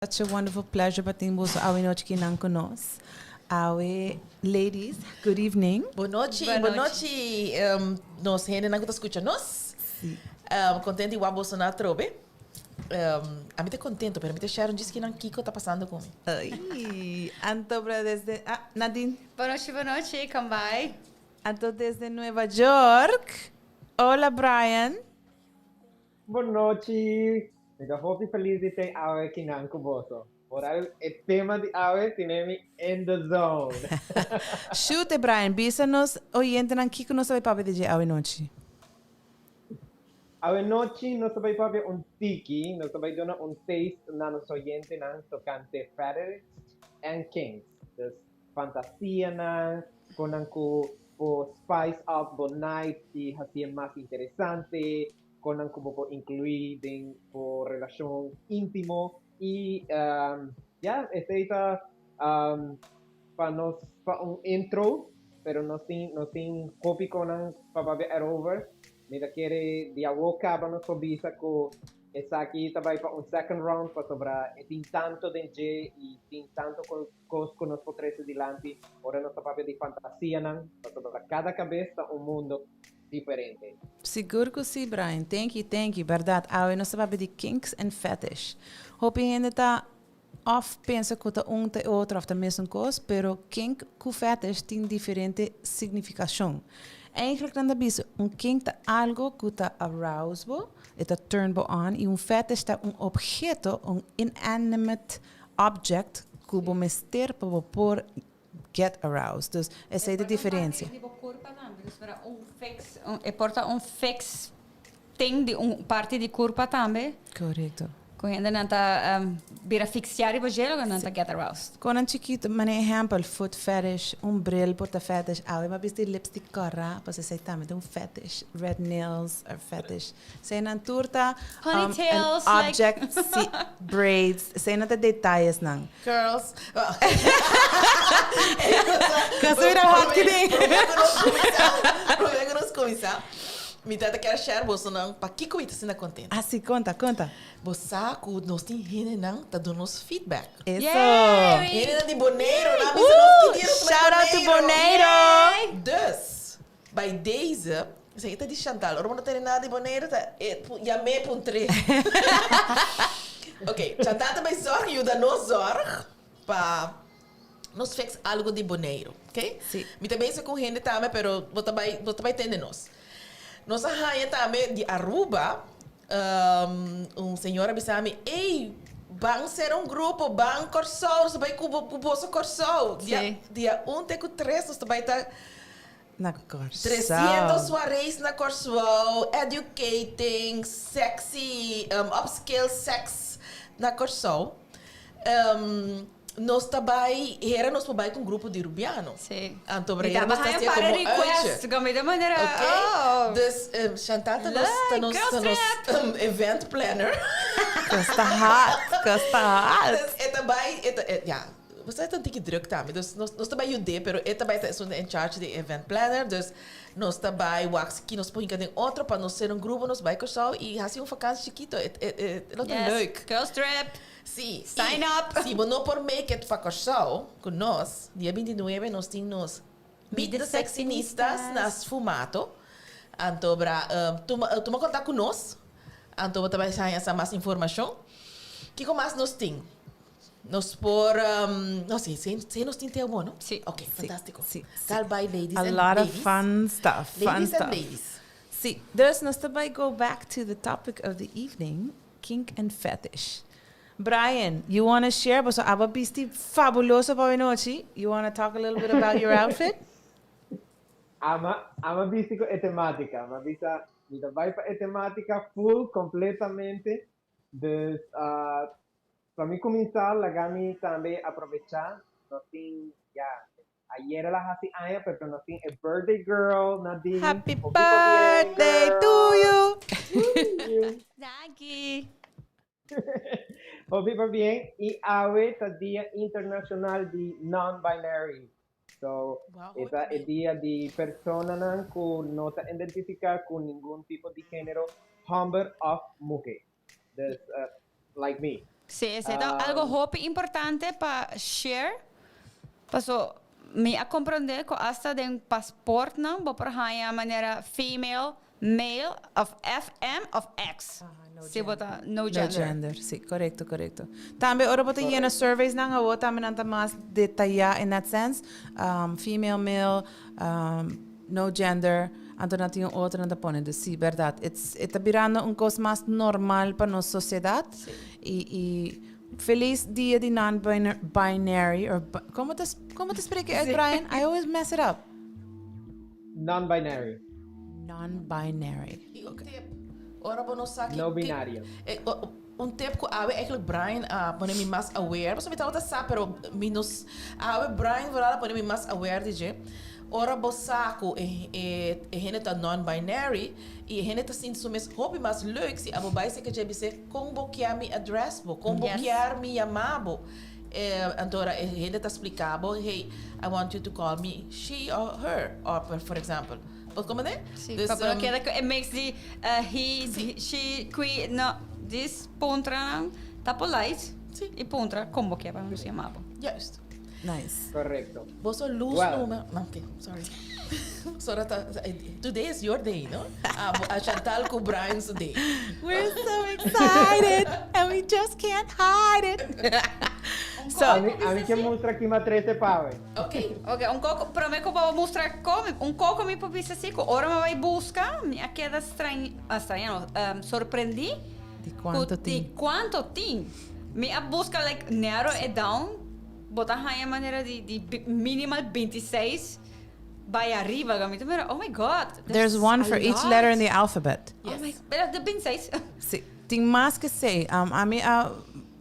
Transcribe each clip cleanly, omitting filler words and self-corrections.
Such a wonderful pleasure pa tin boso awe nochi kinan ku nos. Awe, ladies, good evening. Bon nochi, bon nochi, nos hendenan ku ta skucha nos. Si. Kontent di wak boso na atrobe. Ami ta kontento, pero mi ta share un djis kinan kiko ta pasando ku mi. Ay, anto bra desde, ah, Nadine. Bon nochi, bon nochi, kon bai? Anto desde Nueva York, hola Brian. Bon nochi! Mi ta hopi felis di tei awe kinan ku boso. Oral e tema di awe tine mi in the zone. Shute Brian, bisa nos oyentenan kiko nos ta bai papia di dje awe nochi. Awe nochi nos ta bai papia un tiki, nos ta bai duna un taste na nos oyentenan tokante fetish and kinks. Dus fantasianan, konan ku por spice up bo night i hasié mas interesante, Konnan ku bo por inkluí den bo relashon íntimo i ya, esei ta pa nos pa un intro, pero nos tin hopi konan pa papia erover. Mi ta kere di awor kaba nos por bisa ku esaki ta bai pa un second round pasobra e tin tanto den dje i tin tanto kos ku nos por trese dilanti ora nos ta papia di fantasianan, pasobra kada kabes ta un mundo diferente. Sigur ku si, Brian. Thank you, thank you. Bèrdat, awe nos ta papia di kinks and fetish. Hopi hende ta òf pensa ku ta un ta e otro òf ta mesun kos, pero kink ku fetish tin diferente signifikashon. Eigenlijk nan ta bisa un kink ta algo ku ta arouse bo, e ta turn bo on, i un fetish ta un obheto, un inanimate object ku bo mester pa bo por get aroused. Dus esei ta diferencia. E por ta un parti di bo curpa tambe. Dus para un fix, e por ta un fix thing di un parti di curpa tambe. Correcto. Cu hendenan ta bira fixia riba dje loke nan ta get aroused. Conan chikito, manera ehempel, foot fetish, un bril por ta fetish. Awe mi a bisti lipstick cora, pues esei tambe ta un fetish. Red nails are fetish. Eseinan tur ta Ponytails, an object, si, braids, eseinan ta detayesnan. Curls. Cos mira hot kiding. Prome ku nos kuminsá, mi tata kier share bosonan pakiko mi ta asina kontento. Ah si, konta, konta. Bo sa ku nos tin hendenan ta duna nos feedback. Eso. Hendenan di Boneiru, nan a bisa nos ki dia nos ta bai Shout out to Boneiru. Boneiru! Dus, by deze, esaki ta di Chantal, ora bo no tene nada di Boneiru ta e yam'é puntr'é. Ok, Chantal ta bai zorg yuda nos zorg pa nos fix algo di Boneiru, ok? Sí. Mi ta bezig ku hende tambe pero bo ta bai bo ta bai tende nos. Nos a haña tambe di Aruba un señor a bisa mi, ey, ban ser un grupo, ban Kòrsou, nos ta bai ku bo ku boso Kòrsou. Sí. Dia dia un te ku tres nos ta bai ta Na Kòrsou. 300 soirees na Kòrsou, educating, sexy, upscale sex na Kòrsou. Nos ta bai, hera nos por bai ku un grupo di Rubiano. Sí. Anto Mi hera taba nos ta haña hasié un par komo de uitje. requests, ku mi ta manera, Ok, oh. dus Chantal ta nos, ta Leuk, nos, girls ta nos trip! event planner. Kos ta hot, kos ta hot. Dus e ta bai, e ta, ja, Bo sa e ta un tiki druk tambe, dus nos nos ta bai yud'é, pero e ta bai ta esun in charge di event planner, dus nos ta bai wak si ki nos por hinka den otro pa nos ser un grupo, nos bai Kòrsou i hasi un vakansi chikito, e e e lo ta Yes, leuk. girls trip! Si, Sign i up! si bo no por make it pa Kòrsou ku nos, dia 29 nos tin nos Meet the Sexynistas na Sfumato, anto bra tuma tuma kontak ku nos, anto bo ta bai haña sa mas informashon. Kiko mas nos tin? Nos por, no si, si, si nos tin teo bo, no? Si. Ok, fantástico. Si, si. Tal bai ladies A and lot of babies. fun stuff, fun Ladies stuff. and babies. Si, dus nos ta bai go back to the topic of the evening, kink and fetish. Brian, you wanna share? Boso abo a bisti fabuloso pa awenochi. You wanna talk a little bit about your outfit? Ama, ama bisti ku e temátika. Mi a bisa, mi ta bai pa e temátika full, kompletamente. Dus, Pa mi kuminsá, laga mi tambe aprovechá, nos tin, ya, ayera la hasi aña, pero nos tin e birthday girl, Nadine. Happy Hopi pabien, birthday girl! to you! Woo! Danki! Hopi pabien, i awe ta Dia Internashonal di Non-Binary. So, Wow, e hopi ta e pabien. dia di personanan ku no ta identifiká ku ningun tipo di género, hòmber òf muhé. Dus, like me. Sí, esei ta algo hopi importante pa share, paso mi a comprende cu hasta den paspoortnan bo por haya manera female, male of FM of X. Si bo ta no gender. No gender, sí, corecto, corecto. Tambe ora bo ta yena surveys nan awo tambe nan ta mas detaya in that sense, female, male, no gender, anto nan tin un otro nan ta pone. Dus sí, berdad, it's, e ta birando un cos mas normal pa nos sociedad. Y, y feliz dia di non-binary, or como ta, como ta spreek uit, Brian? I always mess it up. Non-binary. Non-binary. Y un tip, ora bo no sa ki... No binario. Un tip ku awe eigenlijk Brian a pone mi mas aware, pasobra mi tabata sa pero mi no awe Brian vooral a pone mi mas aware di dje, ora bo sa ku e e hende ta non-binary y e hende ta sinti su mes hopi mas leuk si abo bai seka dje bis'é kon bo kier mi address bo, kon bo kier mi yama bo. Anto ora e hende ta splika bo, hey, I want you to call me she or her, or for example. Bo comprende? Sí, pa bo no keda ku e mix di he, she, qui, no. Dis puntranan ta polite i puntra kon bo ke pa nos yama bo. Juist. Nice. Correcto. Boso luz Well. numa. No, okay, sorry. Sorry, ta, today is your day, no? Ah, bo- a Chantal ku Brian's day. We're so excited and we just can't hide it. So, Ami, ami ke mustra ki ma trece pawe. Okay. Ok, un koko, prome ku bo mustra ko, un koko mi por bisa si ku ora mi bai buska, mi a keda strañ, ah, straña no, sorprendí Di ku kuanto di tin. kuanto tin. Mi a buska like narrow it down, bo ta haña manera di di minimal 26 bai ariba, mi ta mira, oh my God, There's there's one a for each letter in lot. the alphabet. Oh my, pero de 26. Sí, tin mas ke sei. Ami a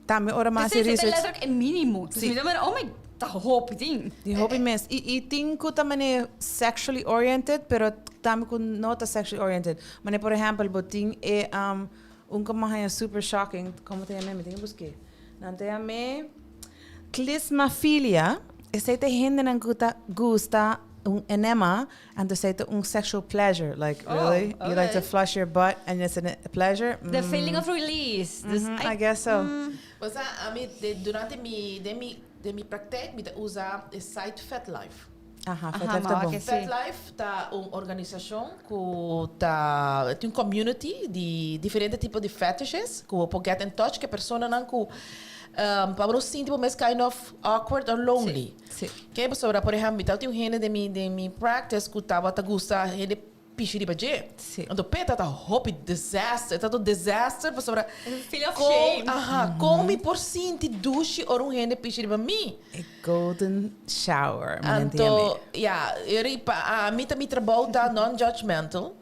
Tambe ora mas P'esei e ta research. letterlijk e minimo. Dus Sí. mi ta mira, oh my, ta hopi tin. Di hopi mes. I, i tin ku ta mane sexually oriented, pero tambe ku no ta sexually oriented. Mane por ehempel, bo tin e um, un ku mi a haña super shocking, komo ta yam'é? Mi tin ke busk'é. Nan ta yam'é klismafilia. Esei ta e hendenan ku ta gusta un enema, anto esei ta un sexual pleasure. Like, Oh, really? You like to okay. flush your butt and it's a pleasure? The feeling of release. Dus, Mhm, ai, I guess so. Pues ami de, durante mi, den mi, den mi praktijk mi ta usa e site FetLife. Aha, Aha, FetLife ta maar bon. ke sí. FetLife ta un organisashon ku ta tin un community di diferente tipo di fetishes ku bo por get in touch ku e personanan ku pa bo no sinti bo mes kind of awkward or lonely. Sí. Ke pasobra por ehempel mi tabata tin un hende den mi den mi practice ku tabata gusta hende pishi riba dje. Sí. Anto p'e tabata hopi disaster, e tabata un disaster pasobra Feel of kon shame. aha kon mi por sinti dushi ora un hende pishi riba mi. E golden shower, mi nan ta yam'é. Anto ya, eri pa ami ta mi trabou ta non-judgmental,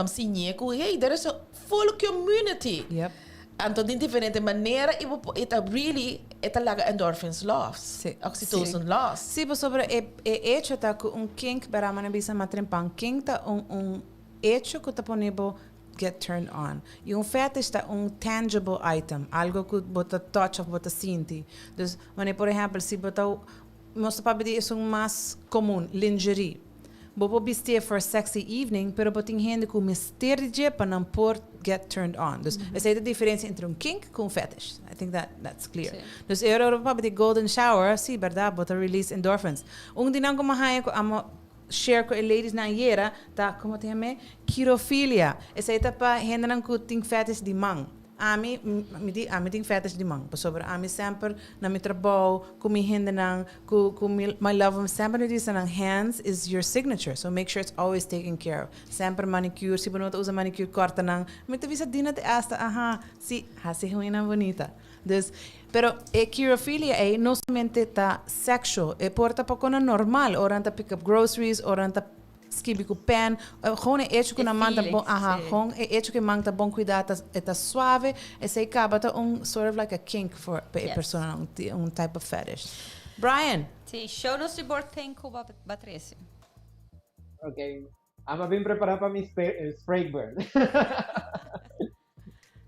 siñ'é ku hey there is a full community. Yep. Anto den diferente manera y bo por, e ta really, e ta laga endorphins los, Sí. oxytocin los. Sí, pasobra e e hecho ta cu un kink, bera mane bisa matrempan, kink ta un un hecho cu ta pone bo get turned on. Y un fetish ta un tangible item, algo cu bo ta touch of bo ta sinti. Dus, mane por ehempel, si bo ta, nos ta papia di esun mas comun, lingerie. Bo por bistié for a sexy evening, pero bo tin hende ku mester di dje pa nan por get turned on. Dus esei ta diferensia entre un kink ku un fetish. I think that that's clear. Dus e ora ora bo papia di golden shower, si, berdad, bo ta release endorphins. Un di nan ku mi a haña ku amo share ku e ladies nan ayera ta, komo ta yam'é? Quirofilia. Esei ta pa hendenan ku tin fetish di man. Ami, mi di, ami tin fetish di man, pasobra ami semper na mi trabou, ku mi hendenan, ku ku mi my loved ones, semper mi bisa nan, hands is your signature, so make sure it's always taken care of. Semper manicure, si bo no ta usa manicure, kòrta nan. Mi ta bisa Dina te hasta, aha, si, hasi huinan bunita. Dus, pero e quirofilia ei no solamente ta sexual, e por ta poko na normal, ora nan ta pick up groceries, ora nan ta Skibi ku pen, gewoon e hecho ku E nan man ta bon, feelings, aha, sí. gewoon e hecho ku e man ta bon kuidá, ta, e ta suave, esei kaba ta un sort of like a kink for pa e Yes. persona, un ti- un type of fetish. Brian! Sí, show nos di bord ten ku ba ba trese. Ok, amo bin prepará pa mi spreekbeurt.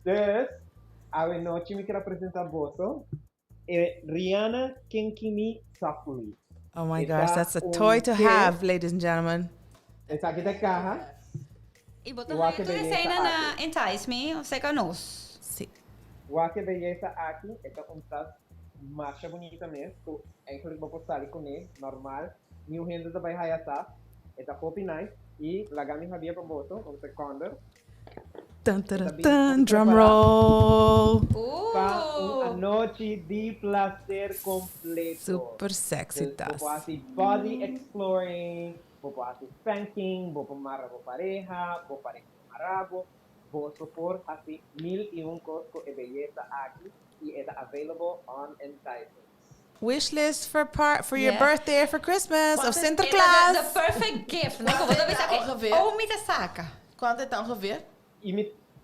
Dus, awe nochi mi kier a presentá boso E Rihanna Kinky Me Softly. Oh my E gosh, ta that's a un toy to kit. have, ladies and gentlemen. Esaki ta kaha. I bo ta Wak haña e tur belleza eseinan na aki. Entice Me of Seca Nos. Sí. Wak e beyesa aki, e ta un tas masha bunita mes, ku eigenlijk bo por sali kuné normal, niun hende ta bai haya sa. E ta hopi nice i laga mi habia pa boso un sekonder. Tan, tan, tan, drum roll. Pa un anochi di placer completo. Super sexy Dus bo tas. por hasi body exploring, bo por hasi spanking, bo por mara bo pareha, bo pareha por mara bo. Boso por hasi mil i un kos ku e beyesa aki i e ta available on Enticers. Wishlist for par for your birthday or for Christmas of Cuanto Sinterklaas. The perfect gift, no? Como ta bisa Ongeveer. oh mi ta saca. Cuanto ta ongeveer? I mi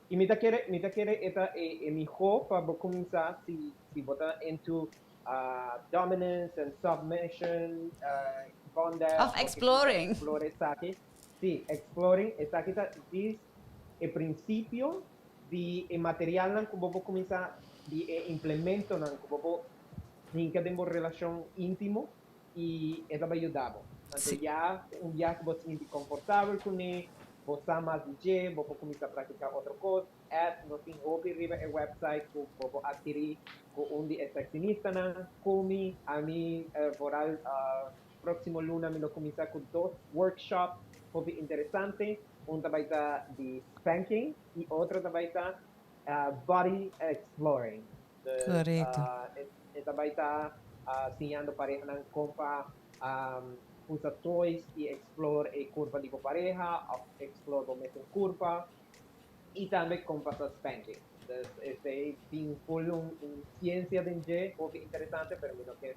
i mi ta kere mi ta kere e ta e e miho pa bo kuminsá si si bo ta into dominance and submission, bondage. Of bo ke exploring. Explore esaki. Sí, exploring esaki ta djis e prinsipio di e materialnan ku bo por kuminsá di e implementonan ku bo por hinka den bo relashon íntimo i e ta bai yuda bo. Anto ya un bia ku bo sinti konfortabel kuné, bo sa mas di dje, bo por kuminsá praktiká otro kos. Ed, nos tin hopi riba e website ku bo por atkirí ku un di e seksinistanan, ku mi, ami vooral próksimo luna mi lo kuminsá ku dos workshop hopi interesante. Un ta bai ta di spanking i otro ta bai ta body exploring. Korekto. E ta bai ta siñando parehanan kon pa usa toys i explore e kurpa di bo pareha òf explore bo mesun kurpa i tambe kon pa sa spanking. Dus esei tin ful un siensia den dje hopi interesante pero mi no ke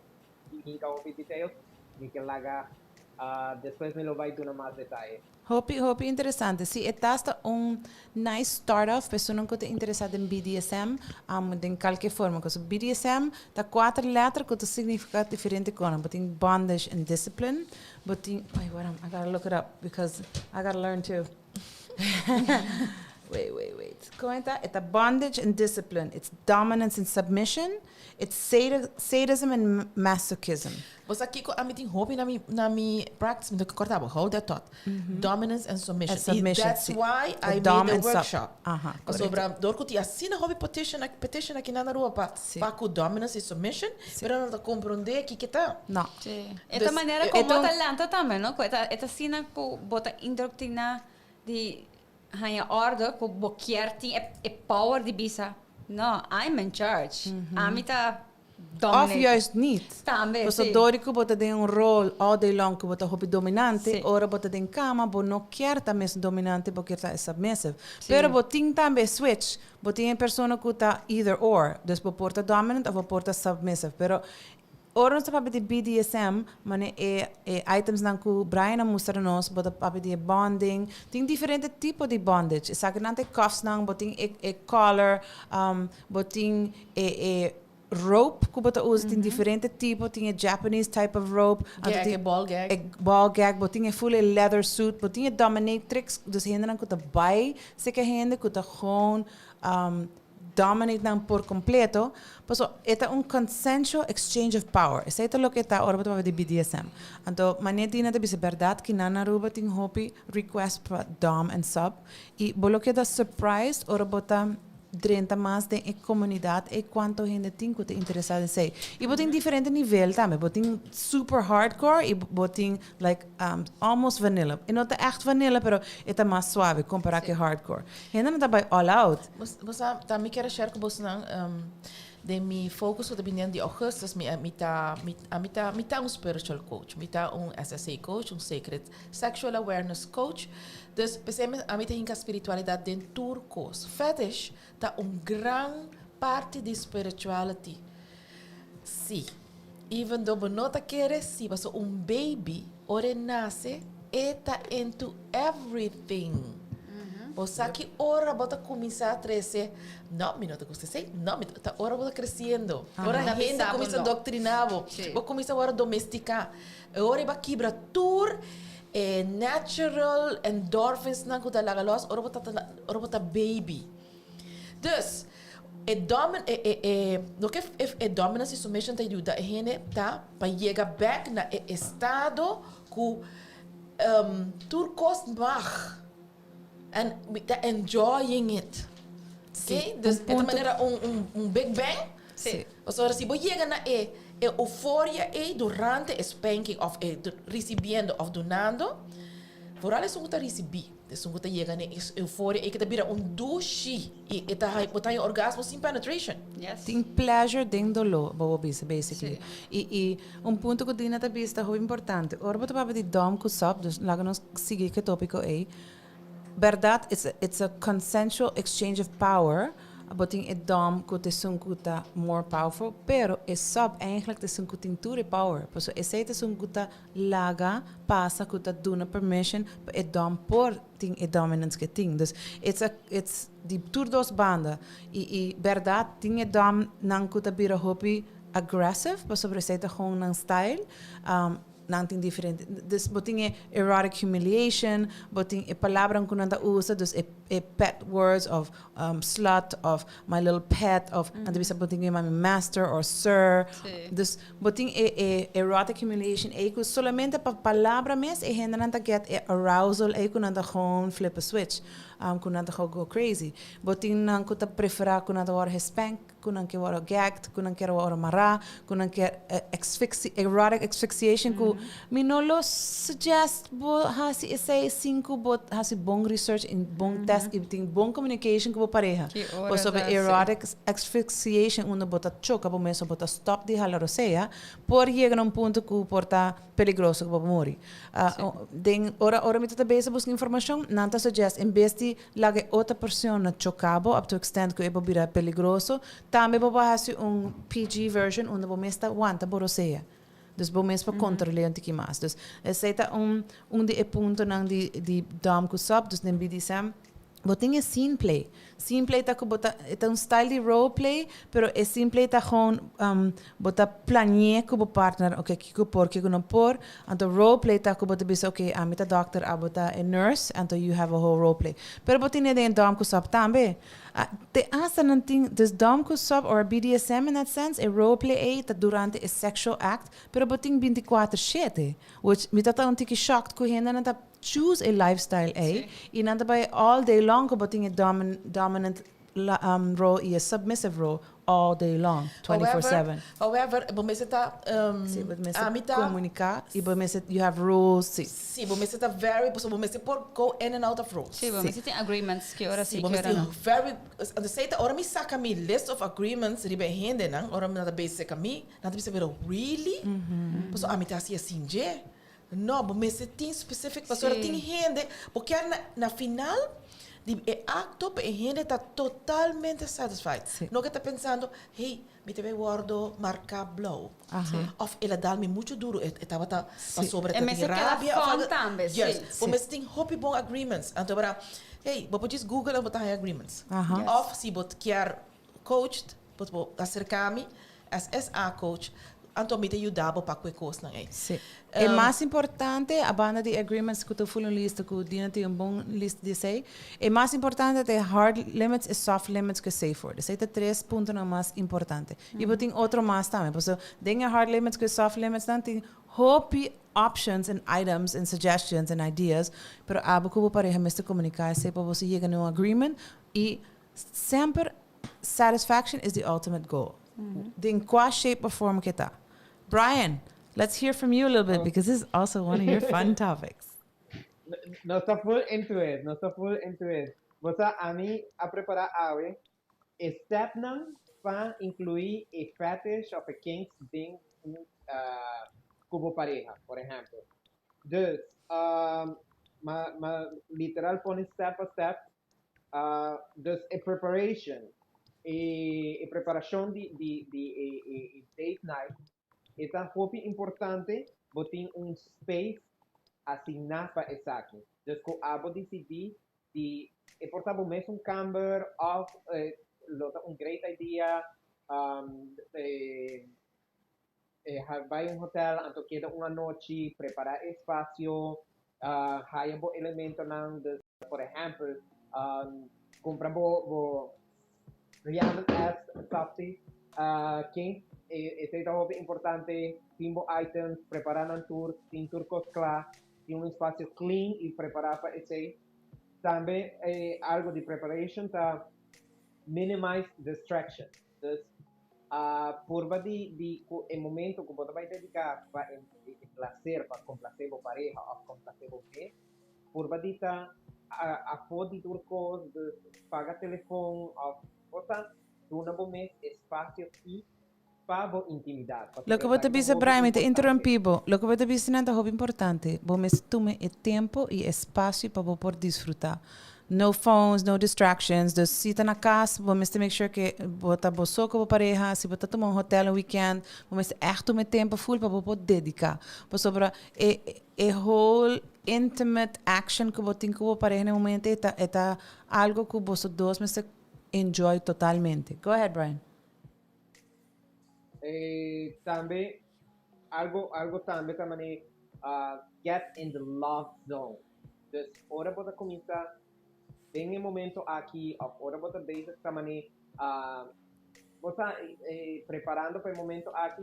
hinka hopi details, mi ke laga despues mi lo bai duna mas detaye. Hopi hopi interesante. Si e tas ta un nice start off pa esunnan ku ta interesa den BDSM, den kalke forma. Pasobra BDSM ta kuater letter ku ta significa diferente konan. Bo tin bondage and discipline, bo tin, ay waram, I gotta look it up because I gotta learn too. Wait, wait, wait. Kon e ta? E ta bondage and discipline, it's dominance and submission, it's sadism and masochism. Bo sa kiko ami tin hopi na mi na mi practice, mi ta korta bo, hold that thought. Dominance and submission. And submission, I that's si. why E I made dom the and sub. workshop. Aha, Pasobra korekto. dor ku tin asina hopi petition petition aki na Aruba pa Si. pa ku dominance i submission, pero nan no ta komprondé kiko ta. No. Si. E Dus, ta manera e ku ta bo ta lanta tambe, no? Ku e ta e ta asina ku bo ta indoctriná di haña orde ku bo kier tin e e power di bisa, no, I'm in charge. Ami ta Of dominate. juist niet. Tambe, Pasobra si. dor di ku bo ta den un rol all day long ku bo ta hopi dominante, Si. ora bo ta den kama bo no kier ta mes dominante, bo kier ta e submissive. Si. Pero bo tin tambe e switch, bo tin e persona ku ta either or, dus bo por ta dominant of bo por ta submissive. Pero Ora nos ta papia di BDSM, mane e e itemsnan ku Brian a mustra nos, bo ta papia di e bonding. Tin diferente tipo di bondage. Esakinan ta e cuffsnan, bo tin e e collar, bo tin e e rope ku bo ta usa, tin diferente tipo, tin e Japanese type of rope, anto Gag, tin e ball gag. e ball gag, bo tin e full e leather suit, bo tin e dominatrix, dus hendenan ku ta bai seka hende ku ta gewoon dominate nan por completo, paso e ta un consensual exchange of power. Esey ta loke e ta ora bo ta papia di BDSM. Anto mane Dina ta bisa berdad ki nan na Aruba tin hopi request pa dom en sub y bo lo keda surprised ora bo ta drenta mas den e comunidad ey cuanto hende tin cu ta interesa den esey. Y bo tin diferente nivel tambe. Bo tin super hardcore y bo tin like almost vanilla. E no ta echt vanilla pero e ta mas suave compara cu e hardcore. Hende no ta bai all out. Bo sa, ta mi kier a share ku bosonan, den mi focus ku ta bini di augustus, mi mi ta mi ami ta mi ta un spiritual coach, mi ta un SSA coach, un sacred sexual awareness coach. Dus p'esei mi ami ta hinka spiritualidad den tur kos. Fetish ta un gran parti di spirituality. Sí, even though bo no ta kere, sí, pasobra un baby ora e nase e ta into everything. Bo sa ki ora bo ta kuminsá trese, no, mi no ta gusta esei, no, mi ta ora bo ta kresiendo. Ora Ta hende bisa bo kuminsá no. doktriná bo, bo kuminsá wòrdu domestiká. E ora e bo a kibra tur e natural endorfinsnan ku ta laga lòs ora bo ta ora bo ta baby. Dus, e domin e e e loke e e dominance y submission ta yuda e hende ta pa yega bek na e estado ku tur kos mag en mi ta enjoying it. Ok? Dus e ta manera un big bang. Pasobra si bo yega na e euforia ei durante e spanking of e ricibiendo of dunando, vooral esun cu ta ricibi, esun cu ta yega na e euforia ei cu ta bira un dushi y e ta bo ta haña orgasmo sin penetration. Tin pleasure den dolor, bo por bisa basically. Y y un punto cu Dina ta bisa ta hopi importante. Ora bo ta papia di dom cu sub, dus laga nos sigui cu e topico ei. Berdad it's a consensual exchange of power, bo tin e dom cu ta esun cu ta more powerful, pero e sub eigenlijk ta esun cu tin tur e power, pasobra esey ta esun cu ta laga pasa, cu ta duna permission pa e dom por tin e dominance cu e tin. Dus it's a it's di tur dos banda y y berdad tin e dom nan cu ta bira hopi aggressive pasobra esey ta gewoon nan style. Nan tin diferente, dus bo tin e erotic humiliation, bo tin e palabran ku nan ta usa, dus e e pet words of slut of my little pet of nan ta bisa bo tin ku yama mi master or sir. Dus bo tin e e erotic humiliation ei ku solamente pa palabra mes e hendenan ta get e arousal ei ku nan ta gewoon flip a switch, ku nan ta gewoon go crazy. Bo tin nan ku ta prefera ku nan ta wòrdu gespank. Ku nan ke wòrdu gagged, ku nan kier wòrdu mará, ku nan kier asfixi, erotic asphyxiation ku mi no lo suggest bo hasi esei sin ku bo hasi bon research i bon test i tin bon communication ku bo pareha. Ki ora Pasobra ta hasi? Erotic asphyxiation unda bo ta choka bo mes o bo ta stop di hala rosea por yega na un punto ku por ta peligroso ku bo por muri. Den ora ora mi ta ta bezig buska informashon nan ta suggest en bes di Laga e otro persona choca bo up to extent cu e por bira peligroso. Tambe bo por haci un PG version unda bo mes ta wanta bo rosea. Dus bo mes por control'e un tiki mas. Dus esey ta un un di e puntonan di di dom cu sub. Dus den BDSM bo tin e scene play. Scene play ta cu bo ta e ta un style di role play pero e scene play ta gewoon bo ta plani'e cu bo partner ok kico por kico no por. Anto role play ta cu bo ta bisa ok ami ta dokter abo ta e nurse anto you have a whole role play. Pero bo tine den dom cu sub tambe. Te hasta nan tin dus dom cu sub or BDSM in that sense e role play ey ta durante e sexual act pero bo tin binticuater shete which mi ta ta un tiki shocked cu hendenan ta choose e lifestyle ey y nan ta bay all day long cu bo tin e dominant role y e submissive role all day long, 24/7. However, bo mester ta, Sí, bo mester ami ta comunica y bo mester, you have rules, sí. Sí, bo mester ta very, pasobra bo mester por go in and out of rules. Sí, bo mester tin agreements ki ora sí, Sí, bo ki ora mester no. very, anto esei ta ora mi saca mi list of agreements riba e hendenan, ora nan ta bezig cerca mi, nan ta bisa pero really? Pasobra ami ta haci asin dje. No, bo mester tin specific pasobra tin hende, bo kier na na final di e acto pa e hende ta totalmente satisfied. No ke ta pensando, hey, mi ta bay wordo marca blauw. Of el a dal mi mucho duro, e tabata pasobra E ta tin mester keda rabia of fun algo. tambe, si. Juist, bo mester tin hopi bon agreements. Anto ora, hey, bo por djis google en bo ta haya agreements. Of si bo kier coached, bo por acerca mi, SSA coach, anto mi ta yuda bo pa cu e cosnan ey. Sí. E mas importante, a banda di agreements cu ta full un lista, cu Dina tin un bon lista di esey, e mas importante ta e hard limits, e soft limits cu e safe word. Esey ta tres puntonan mas importante. Y bo tin otro mas tambe, pasobra den e hard limits cu e soft limits nan tin hopi options and items and suggestions and ideas, pero abo cu bo pareha mester comunica esey pa boso yega na un agreement y semper satisfaction is the ultimate goal. Den cua shape or form cu ta. Brian, let's hear from you a little bit because this is also one of your fun topics. Nos ta full into it, nos ta full into it. Bo sa, ami a prepara awe e stepnan pa inclui e fetish of e kinks den un cu bo pareha, por ehempel. Dus, ma, ma literal pone step pa step. Dus e preparation, e e preparacion di di di e e e date night e ta hopi importante bo tin un space asigna pa esaki. Dus cu abo dicidi di e por ta bo mesun camber of lo ta un great idea bai un hotel anto keda un anochi, prepara e espacio, haya bo elementonan, dus por ehempel cumpra bo bo Rihanna S softie kink, esey ta hopi importante, tin bo items, prepara nan tur, tin tur cos cla, tin un espacio clean y prepara pa esey. Tambe algo di preparation ta. Minimize distraction. Dus purba di di ku e momento ku bo ta bai dediká pa e e plaser, pa komplasé bo pareha òf komplasé bo mes, purba di ta afó di tur kos, dus paga telefon òf bo ta duna bo mes espasio i pa bo intimidat. Pasobra Loke bo ta esaki ta bisa hopi Brian, mi ta importante. interumpí bo. Loke bo ta bisa nan ta hopi importante. Bo mester tuma e tempo i espasio pa bo por disfrutá. No phones, no distractions. Dus si ta na kas, bo mester make sure ke bo ta bo so ku bo pareha. Si bo ta tuma un hotel un weekend, bo mester ègt tuma e tempo ful pa bo por dediká. Pasobra e e whole intimate action ku bo tin ku bo pareha na e momento ei ta e ta algo ku boso dos mester enjoy totalmente. Go ahead Brian. E tambe algo algo tambe ta mane get in the love zone. Dus ora bo ta cuminsa den e momento aki of ora bo ta bezig ta mane bo ta preparando pa e momento aki,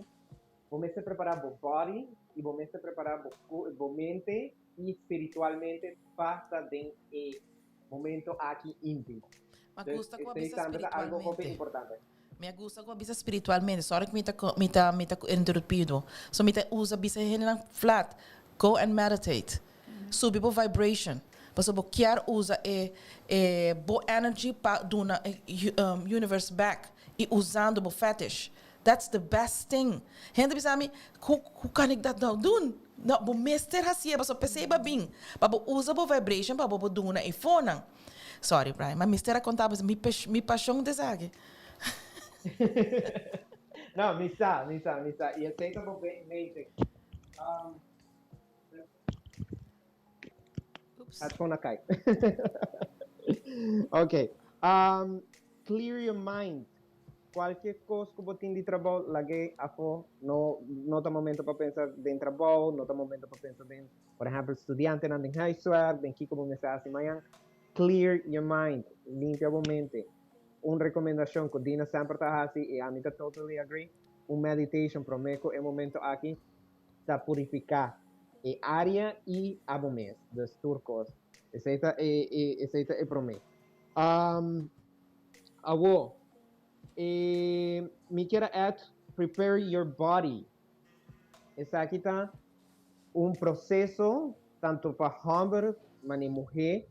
bo mester prepara bo body y bo mester prepara bo bo mente y spiritualmente pa ta den e momento aki intimo. Ma Dus gusta cu a esey bisa tambe ta algo hopi spiritualmente. importante. Mi a gusta cu a bisa spiritualmente. Sorry cu mi ta mi ta mi ta interrumpido. So mi ta usa bisa e hendenan flat. Go and meditate. Subi bo vibration. Pasobra bo kier usa e e bo energy pa duna e universe back y usando bo fetish. That's the best thing. Hende bisa mi, hoe hoe kan ik dat nou doen? No, bo mester hacié pasobra p'esey bo a bin. Pa bo usa bo vibration pa bo por duna e fonan. Sorry Brian, ma mester a conta bo mi mi pasion ta esaki. No, mi sa, mi sa, mi sa. Y esey ta bo amazing. Um, Oops. Headphone a cay. Ok. Um, clear your mind. Cualkier cos cu bo tin di trabou, lag'é afo. No, no ta momento pa pensa den trabou, no ta momento pa pensa den, por ehempel, studiantenan den huiswerk, den kico bo mester haci mañan. Clear your mind. Limpia bo mente. Un recomendacion cu Dina semper ta haci y ami ta totally agree, un meditation prome cu e momento aki ta purifica e area y abo mes. Dus tur cos. Esey ta e, e, esey ta e prome. Um, awo, e, mi kier a add prepare your body. Esaki ta un proceso tanto pa homber mane muhe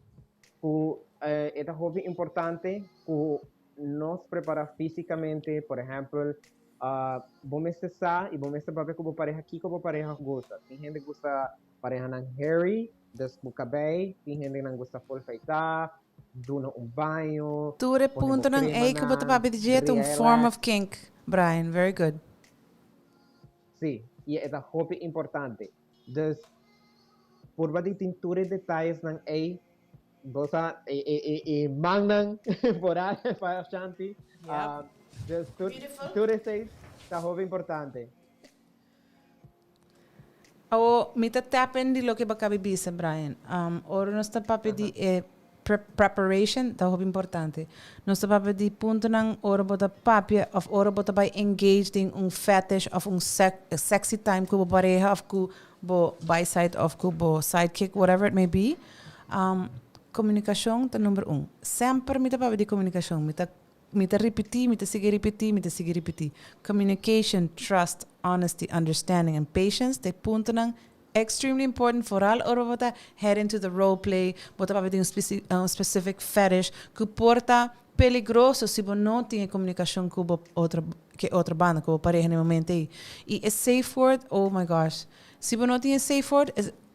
cu e ta hopi importante cu nos prepara fisicamente, por ehempel, bo mester sa y bo mester papia cu bo pareha kico bo pareha gusta. Tin hende gusta parehanan hairy, dus cu cabey, tin hendenan gusta full feita, duna un baño, Tur e pone bo puntonan ei cu bo ta cremanan, papia di dje ta un form relax. of kink, Brian. Very good. Sí, y e ta hopi importante. Dus, purba di tin tur e detayesnan ei, bo sa, e, e, e, e mannan por ahí pa Shanti. Yep. Ah, dus tur, Beautiful. tur esei ta hopi importante. Awo, mi ta tap in di loke bo a kabi bisa, Brian. Um, ora nos ta papia di e pre preparation, ta hopi importante. Nos ta papia di puntonan ora bo ta papia of ora bo ta bai engage den un fetish of un sec sexy time ku bo pareha of ku bo byside of ku bo sidekick, whatever it may be. Um, komunikashon ta number un. Semper mi ta papia di komunikashon. Mi ta Mi ta ripití, mi ta sigui ripití, mi ta sigui ripití. Communication, trust, honesty, understanding and patience ta e puntonan extremely important vooral ora bo ta head into the role play, bo ta papia di un un specific fetish cu por ta peligroso si bo no tin e comunicacion cu bo otro cu e otro banda, cu bo pareha na e momento ei. Y e safe word, oh my gosh, si bo no tin e safe word,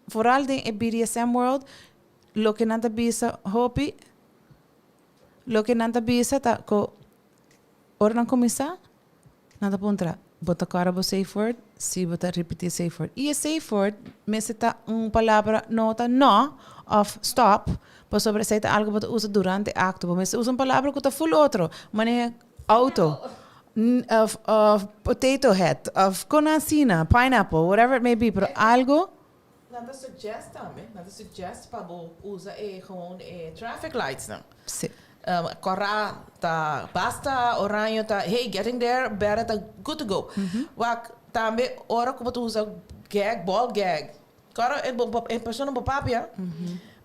vooral den e BDSM world, loke nan ta bisa hopi, Loke nan ta bisa ta ku ora nan kuminsá, nan ta puntra, Bo ta kòrda bo safe word? Sí, bo ta ripití e safe word. I e safe word mester ta un palabra no ta no òf stòp, pasobra esei ta algu bo ta usa durante e akto. Bo mester usa un palabra ku ta ful otro, manera auto, òf òf potato head, òf kon asina, pineapple, whatever it may be, pero algu. Nan ta suggest tambe, nan ta suggest pa bo usa e gewoon e traffic lights nan. Sí. Kòrá ta basta, oraño ta hey getting there, bèrdè ta good to go. Wak tambe ora ku bo ta usa gag, ball gag, kòrda e bo e persona bo papia,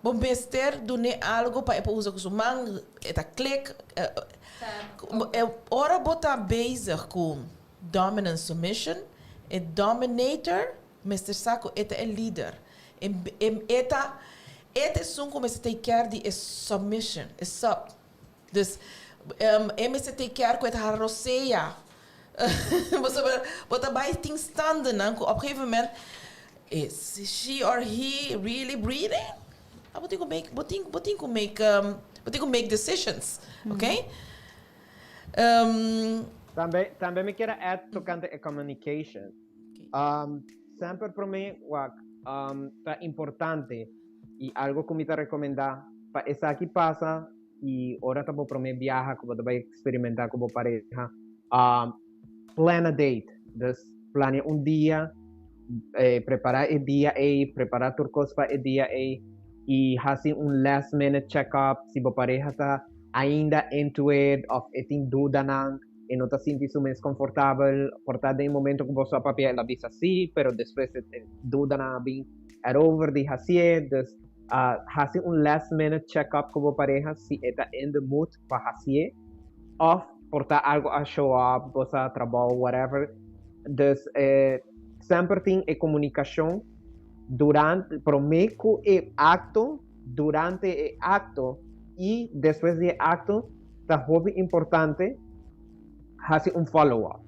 Bo mester dun'é algo pa e por usa ku su man, e ta klik. Ora bo ta bezig ku dominance submission, e dominator mester sa ku e ta e lider. E ta e ta esun ku mester take care di e submission, e sub. Dus e mester take care ku e ta hara rosea. Pasobra bo ta bai tin standennan ku op gegeven moment is she or he really breathing? Bo tin ku make bo tin bo tin ku make bo tin ku make decisions, okay? Tambe tambe mi kier a add tocante e communication. Semper prome wak ta importante y algo cu mi ta recomenda pa esaki pasa y ora ta bo prome biaha cu bo ta bay experimenta cu bo pareha, plan a date. Dus planea un dia, prepara e dia ey, prepara tur cos pa e dia ey y haci un last minute check up si bo pareha ta ainda into it of e tin dudanan, e no ta sinti su mes confortabel, por ta den momento cu boso a papia el a bisa si, pero despues e dudanan a bin erover di hacié, dus haci un last minute check up cu bo pareha si e ta in the mood pa hacié, of por ta algo a show up, bo sa trabou, whatever, dus semper tin e comunicacion durante, prome cu e acto, durante e acto y despues di e acto ta hopi importante haci un follow up.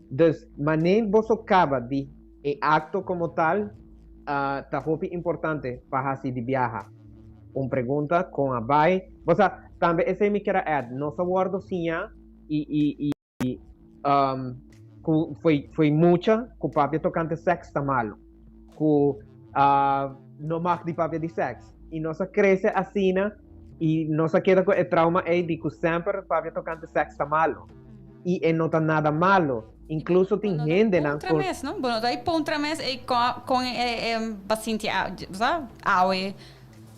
Dus manera boso caba di e acto como tal ta hopi importante pa haci di biaha un pregunta con a bay. Bo sa tambe esey mi kier a add, nos a wordo siña y y y cu foi foi mucha cu papia tocante sex ta malo, cu no mag di papia di sex y nos a crece asina y nos a keda cu e trauma ey di cu semper papia tocante sex ta malo y e no ta nada malo, incluso tin hendenan cu. Bo no ta puntra mes, no? Bo no ta puntra mes ey con e e ba sinti awe.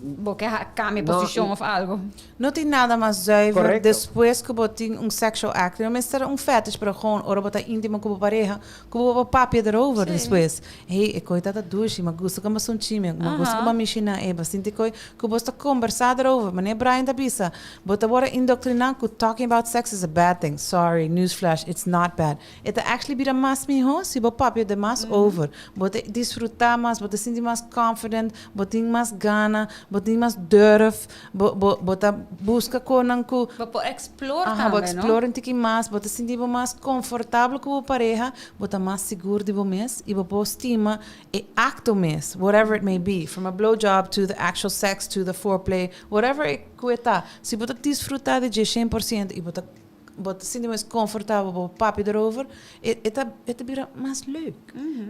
Bo ke cambia posicion of algo. No tin nada mas zuiver despues cu bo tin un sexual act. No mester un fetish pero gewoon ora bo ta intimo cu bo pareha cu bo por papia erover despues. Hey, e coy ta ta dushi, mi a gusta con bo sunchi mi, mi a gusta con bo a mishina e, bo sinti coy cu bo sta combersa erover. Manera Brian ta bisa, bo ta worde indoctrina cu talking about sex is a bad thing. Sorry, newsflash, it's not bad. E ta actually bira mas miho si bo papia de mas over. Bo ta disfruta mas, bo ta sinti mas confident, bo tin mas gana, bo tin mas durf, bo bo bo ta busca conan cu. Bo por explore tambe, no? Aha, bo explore un tiki mas, bo ta sinti bo mas confortabel cu bo pareha, bo ta mas sigur di bo mes y bo por stima e acto mes, whatever it may be, from a blow job to the actual sex to the foreplay, whatever e cu e ta. Si bo ta disfruta di dje 100% y bo ta. Bo ta sinti mes comfortabel bo papia erover, e e ta e ta bira mas leuk.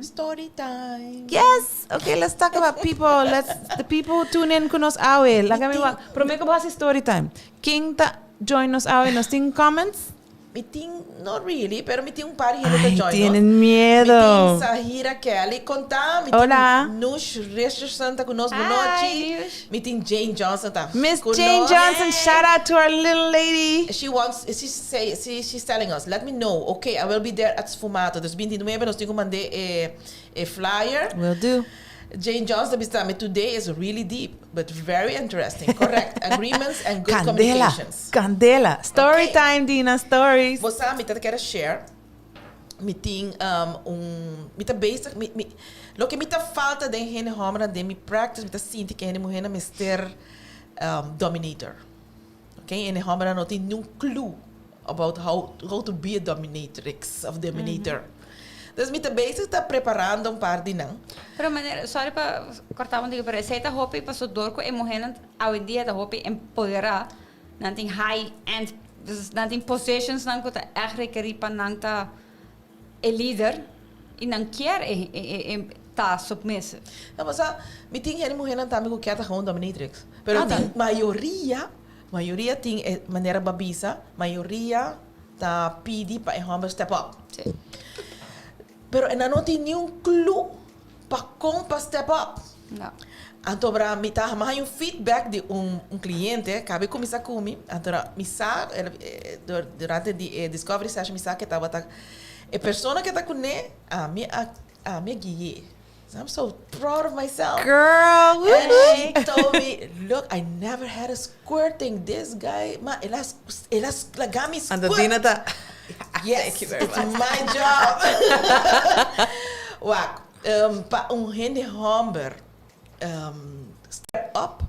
Story time. Yes! Okay, let's talk about people. Let's the people who tune in ku nos awe. Laga mi wak. Prome ku bo hasi story time. Ken ta join nos awe? Nos tin comments? Mi tin, not really, pero mi tin un par di hende ta Ay, join nos. tienen miedo. Mi tin Sahira Kelly konta, mi tin Hola. Nush Richardson ta ku nos, Hi, bonochi. Nush. Mi tin Jane Johnson ta Miss ku Jane nos. Johnson, shout out to our little lady. She wants, she say, she, she's telling us, let me know, okay, I will be there at Sfumato. Dus 29 nos tin ku mand'é e, e flyer. Will do. Jane Johnson ta bisa mi, today is really deep, but very interesting. Correct. Agreements and good Candela, communications. candela. Story Okay. time, Dina, stories. Bo sa, mi ta kere share. Mi tin un, mi ta bezig, mi, mi, loke mi ta falta den hende hòmbernan den mi practice, mi ta sinti ku hende muhénan mester dominator. Ok, hende hòmbernan no tin niun clue about how, how to be a dominatrix of dominator. Dus mi ta bezig ta preparando un par di nan. Pero manera, sorry pa corta un tiki, pero esei ta hopi paso dor ku e muhénan awendia ta hopi empoderá, Nan tin high end, dus nan tin positions nan ku ta ègt rekerí pa nan ta e lider i nan kier e e e ta submissive. No, pasobra mi tin hende muhénan tambe ku kier ta gewoon dominatrix. Pero tin mayoria, mayoria tin e manera bo a bisa, mayoria ta pidi pa e hòmber step up. Sí. Pero e nan no tin niun clue pa kon pa step up. No. Anto bra mi ta mi haña un feedback di un un cliente kabe kuminsá ku mi anto mi sa durante di e discovery session mi sa ke tabata e persona ke ta kuné ami a ami a gui'é. I'm so proud of myself. Girl, And woo! she told me, "Look, I never had a squirting. This guy, ma, el a laga mi Anto squirt." Dina ta. Yes, Thank you very it's much. my job. Wak, pa un hende homber step up,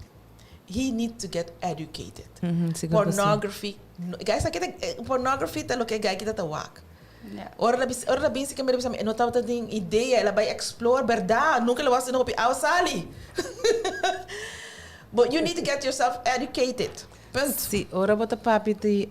he need to get educated. Sigur ku si. Pornography, no, guys, aki ta, pornography ta loke guy kita ta wak. Ora la bis, ora la bin si ke mi bisa mi, e no tabata tin idea, el a bai explore, berdad, nunca el a was hopi awa sali. But you need to get yourself educated. Punt. Si, ora bo ta papia di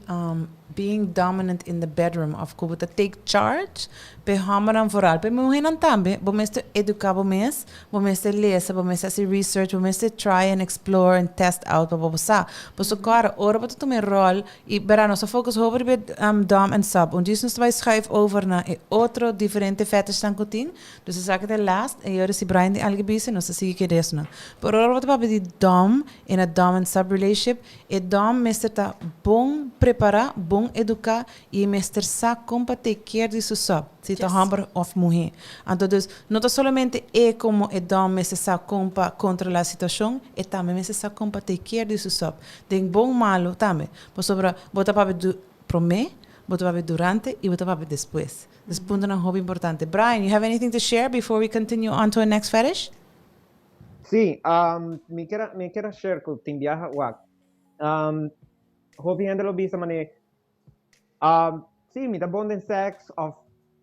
being dominant in the bedroom of ku bo ta take charge, p'e hombernan vooral, p'e muhernan tambe, bo mester educa bo mes, bo mester lesa, bo mester haci research, bo mester try and explore and test out pa bo sa. Pasobra kòrda, ora bo ta tuma e rol, i bera nos a focus hopi riba e dom en sub, un djis nos ta bai schuif over na e otro diferente fetishnan ku tin, dus esaki ta e last, i ora si Brian tin algu bisa, nos ta sigui keda esnan. Pero ora bo ta papia di dom, in a dom and sub relationship, e dom mester ta bon prepará, bon eduká i e mester sa kon pa take care di su sub, si ta hòmber òf muhé. Anto dus, no ta solamente e komo e dom mester sa kon pa kontrolá situashon, e tambe mester sa kon pa take care di su sub, den bon malu tambe. Pasobra bo ta papia du promé, bo ta papia durante i bo ta papia despues. Dus puntonan hopi importante. Brian, you have anything to share before we continue on to our next fetish? Si, mi kier a share ku tin biaha wak. Hopi hende lo bisa mane, "Si, mi ta bon den sex of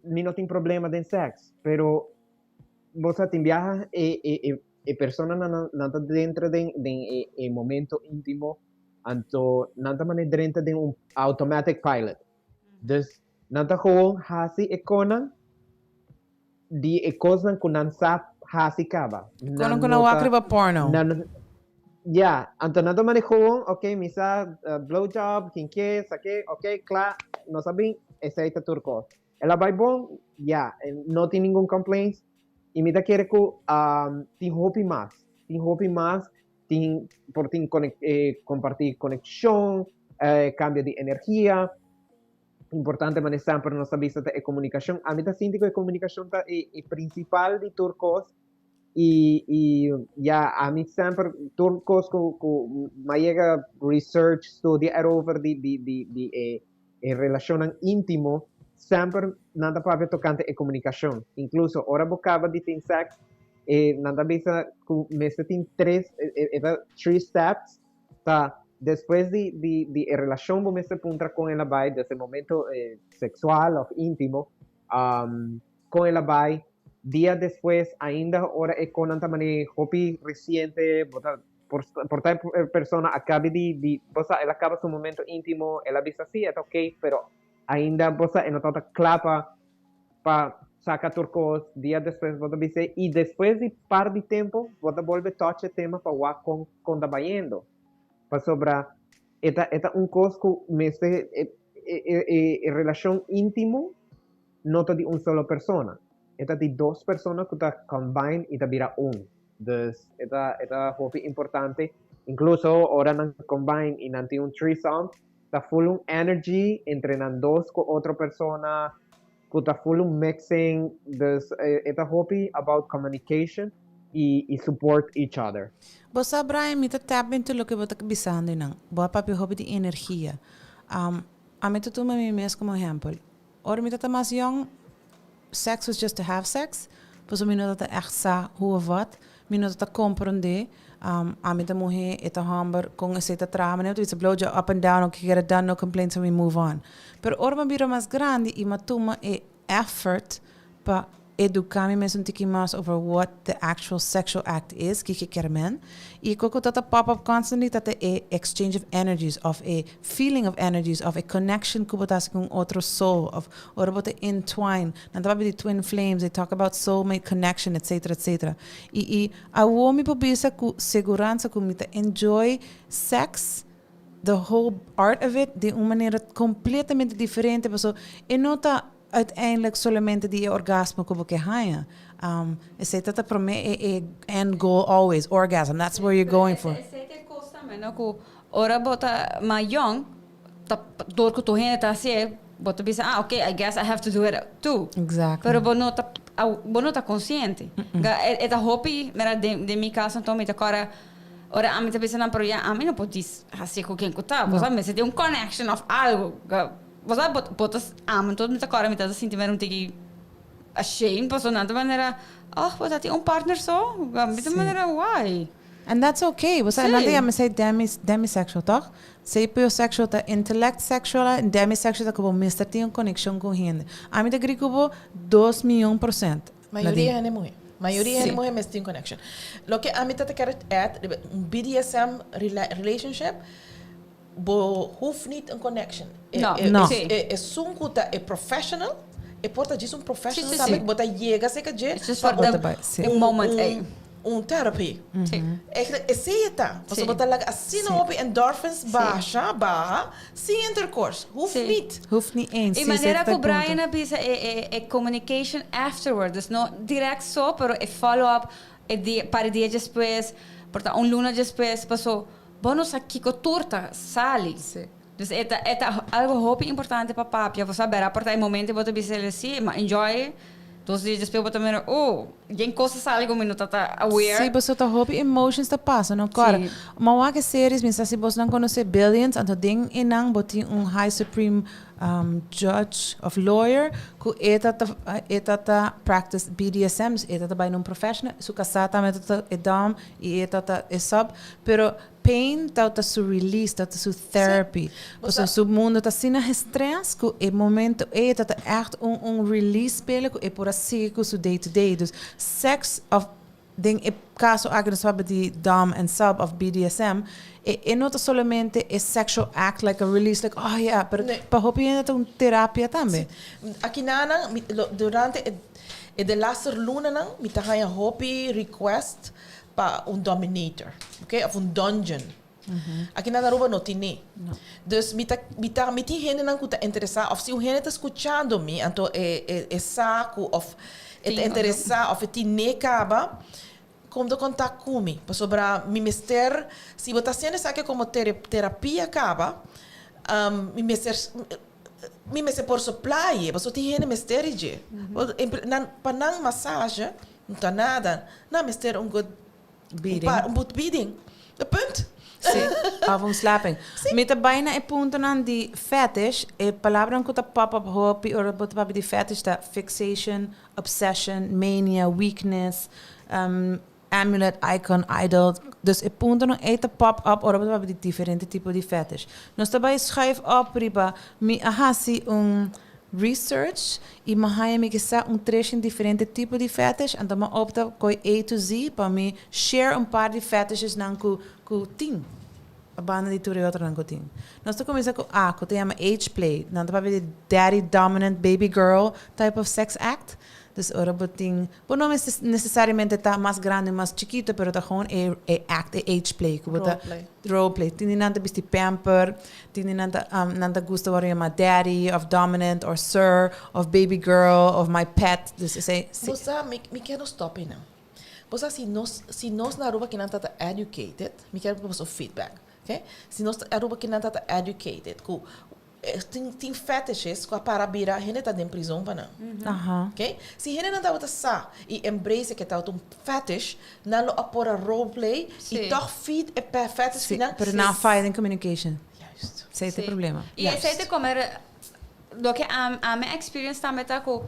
mi no tin problema den sex," pero bo sa, tin biaha e persona nan ta dentro den e momento íntimo, anto nan ta mane drenta den un automatic pilot. Dus nan ta gewoon hasi e konan di e kosnan ku nan sa hasi kaba. Kono ku nan wak riba porno. Nan, ja, anto nan ta mane gewoon, "Ok, mi sa blowjob, kinke, sake, ok, kla, no sabi, esei ta tur kos. El a bai bon, ja, no tin ningun complaints." I mi ta kere ku tin hopi mas, tin hopi mas, tin por tin kompartí konekshon, kambio di energia. Importante manera semper nos ta bisa ta e komunikashon. Ami ta sinti ku e komunikashon ta e prinsipal di tur kos i ja, ami semper tur kos ku m'a yega research, studia erover di e relashonnan íntimo, semper nan ta papia tokante e komunikashon. Inkluso ora bo kaba di tin sex, nan ta bisa ku mester tin tres three steps. Ta despues di e relashon, bo mester puntra kon el a bai, desde e momento seksual òf íntimo, kon el a bai. Dia despues, ainda ora e konan ta mane hopi resiente, bo ta por ta e persona a kaba di, bo sa, el a kaba su momento íntimo, el a bisa si, ta ok, pero ainda, bo sa, e no ta kla pa saka tur kos. Dia despues bo ta bisa i despues di par di tempu bo ta bolbe touch e tema pa wak kon ta bayendo. Pasobra e ta un kos ku mester e relashon íntimo no ta di un solo persona. E ta di dos persona ku ta combine i ta bira un. Dus e ta hopi importante. Inkluso ora nan combine i nan tin un threesome, ta full un energy entre nan dos ku otro persona, ku ta full un mixing. Dus e ta hopi about communication i support each other. Bo sa, Brian, mi ta tap into loke bo ta bisando nan. Bo a papia hopi di energia. Ami ta tuma mi mes komo ehèmpel. Ora mi ta mas young, sex was just to have sex. Paso mi no ta echt sa hoe of wat. Mi no ta komprondé. Ami ta muhé, e ta hòmber, kon esei ta traha. Mi no ta blowjob up and down, okay, get it done, no complaints and we move on. Pero ora mi bira mas grandi i m'a tuma e effort pa eduká mi mes un tiki mas over what the actual sexual act is, kiko kier men. I koko ta pop up constantly ta e exchange of energies, of a feeling of energies, of a connection ku bo ta ku otro soul, of ora bo ta entwine. Nan ta di twin flames, they talk about soulmate connection, etc., etc. I awor mi por bisa ku seguransa ku mi ta enjoy sex, the whole art of it, di un manera kompletamente diferente, paso e no ta uiteindelijk solamente di orgasmo ku bo ke haña. Esei ta promé e end goal always, orgasm. That's where you're going for. Esei ta kos tambe, no? Ku ora bo ta mas young, ta dor ku tur hende ta hasié, bo ta bisa, "Ah, okay, I guess I have to do it too." Pero bo no ta. Bo no ta konsiente. E ta hopi, mira, den mi kaso anto mi ta kòrda ora ami ta bisa nan, pero ya ami no por djis hasi ku ken ku ta. Bo sa mester tin un connection òf algu. Bo sa bo ta ami anto mi ta kòrda mi ta sinti mera un tiki ashamed pasobra nan ta manera, oh bo ta tin un partner so? Mi ta manera why? And that's okay. Bo sa nan ta yama esei demi demisexual tòg? Sapiosexual ta intellect sexual en demisexual ta ku bo mester tin un konekshon ku un hende. Ami ta gree ku bo 2 miyon%. Mayoria hende muhé. Mayoria hende muhé mester tin connection. Loke ami ta kere add riba un BDSM relationship, bo hoeft niet een connection. No. No. Esun ku ta e professional, e por ta djis un professional tambe ku bo ta yega serka dje It's just for the moment, ey. Un therapy. Eigenlijk esei e ta. Pasobra bo ta laga asina hopi endorphins basha, baha, sin intercourse. Hoeft niet. Hoeft niet eens. E Sí, manera esei ta ku e punto. Brian a bisa e communication afterward, dus no direct so, pero e follow up e dia, par di dia despues, por ta un luna despues, paso bo no sa kiko tur ta sali. Dus e ta algo hopi importante pa papia. Bo sa bera por ta e momento bo ta bisa el si, ma enjoy. 2 dia despues bo ta mira, oh, yen kos a sali ku mi no ta aware. Sí, pasobra ta hopi emotions ta pasa, no? Kòrda. Mi a wak e series, mi sa si bosnan konosé Billions, anto den einan bo tin un high supreme judge of lawyer ku e ta practice BDSM, dus e ta bai na un professional, su kasá tambe ta e dom i e ta e sub, pero pain ta su release, ta su therapy. Pasobra su mundo ta asina gestress ku e momento ei ta echt un release p'e ku e por a sigui ku su day to day. Dus sex of den e kaso aki nos papia di dom and sub of BDSM, e no ta solamente e sexual act, like a release, like, oh yeah, pero pa hopi hende ta un terapia tambe. Aki nanan, durante e de laatste lunanan, mi ta haña hopi request pa un dominator, okay? Of un dungeon. Aki na Aruba no tin ne. Dus mi tin hendenan ku ta interesá, of si un hende ta skuchando mi, anto e sa ku of e ta interesá of e tin ne kaba, kom ta kontak ku mi. Pasobra mi mester, si bo ta hasiendo esaki komo terapia kaba, mi mester por supply, pasobra tin hende mester dje. Nan, pa nan massage, no ta nada. Nan mester un good beating. Un good beating. De punt. Sí, of un slapping. Mi ta bai na e puntonan di fetish, e palabranan ku ta pop up hopi ora bo ta papia di fetish ta fixation, obsession, mania, weakness, amulet, icon, idol. Dus e puntonan ei ta pop up ora bo ta papia di diferente tipo di fetish. Nos ta bai schuif op riba, mi a hasi un research i mi a haña mi ke sa un tres diferente tipo di fetish, anto mi a opta koi A to Z pa mi share un par di fetishes nan ku tin. A banda di tur e otronan ku tin. Nos ta kuminsá ku A, ku ta yama age play. Nan ta papia di daddy dominant baby girl type of sex act. Dus ora bo tin, bo no nesesariamente ta mas grandi, mas chikitu, pero ta gewoon e act, e age play. Ku bo ta Roleplay. Roleplay. Tin di nan ta bisti pamper, tin di nan ta gusta wòrdu yamá daddy, of dominant, or sir, of baby girl, of my pet. Dus esei, si. Bo sa, mi ke no stop einan. Bo sa, si nos na Aruba kinan ta educated, mi ke bo feedback, okay? Si nos Aruba kinan ta educated, ku tin fetishes ku a para bira hende ta den prison pa nan. Okay? Si hende nan tabata sa i embrace ku ta un fetish, nan lo a por a roleplay i toch feed e fetish Si, final. pero now fighting communication. Juist. Esei ta e problema. I esei ta komer loke ami experience tambe ta ku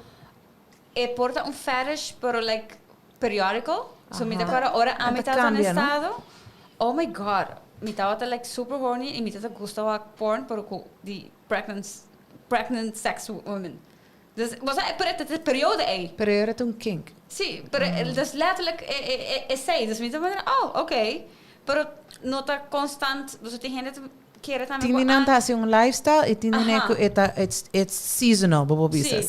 e por ta un fetish, pero like periodical. So mi ta kòrda ora ami Ta ta na cambia, no? estado. Oh my God, mi tabata like super horny i mi tabata gusta wak porn, pero ku di pregnant sex women. Dus was pero e periode ei. Pero era un kink. Sí, pero dus letterlijk esei. Dus mi ta manera, oh, oké. Pero no ta constant, dus tin hende kere tambe Tin ku di nan ta hasi un lifestyle i tin di nan ku e ta it's seasonal, bo por bisa.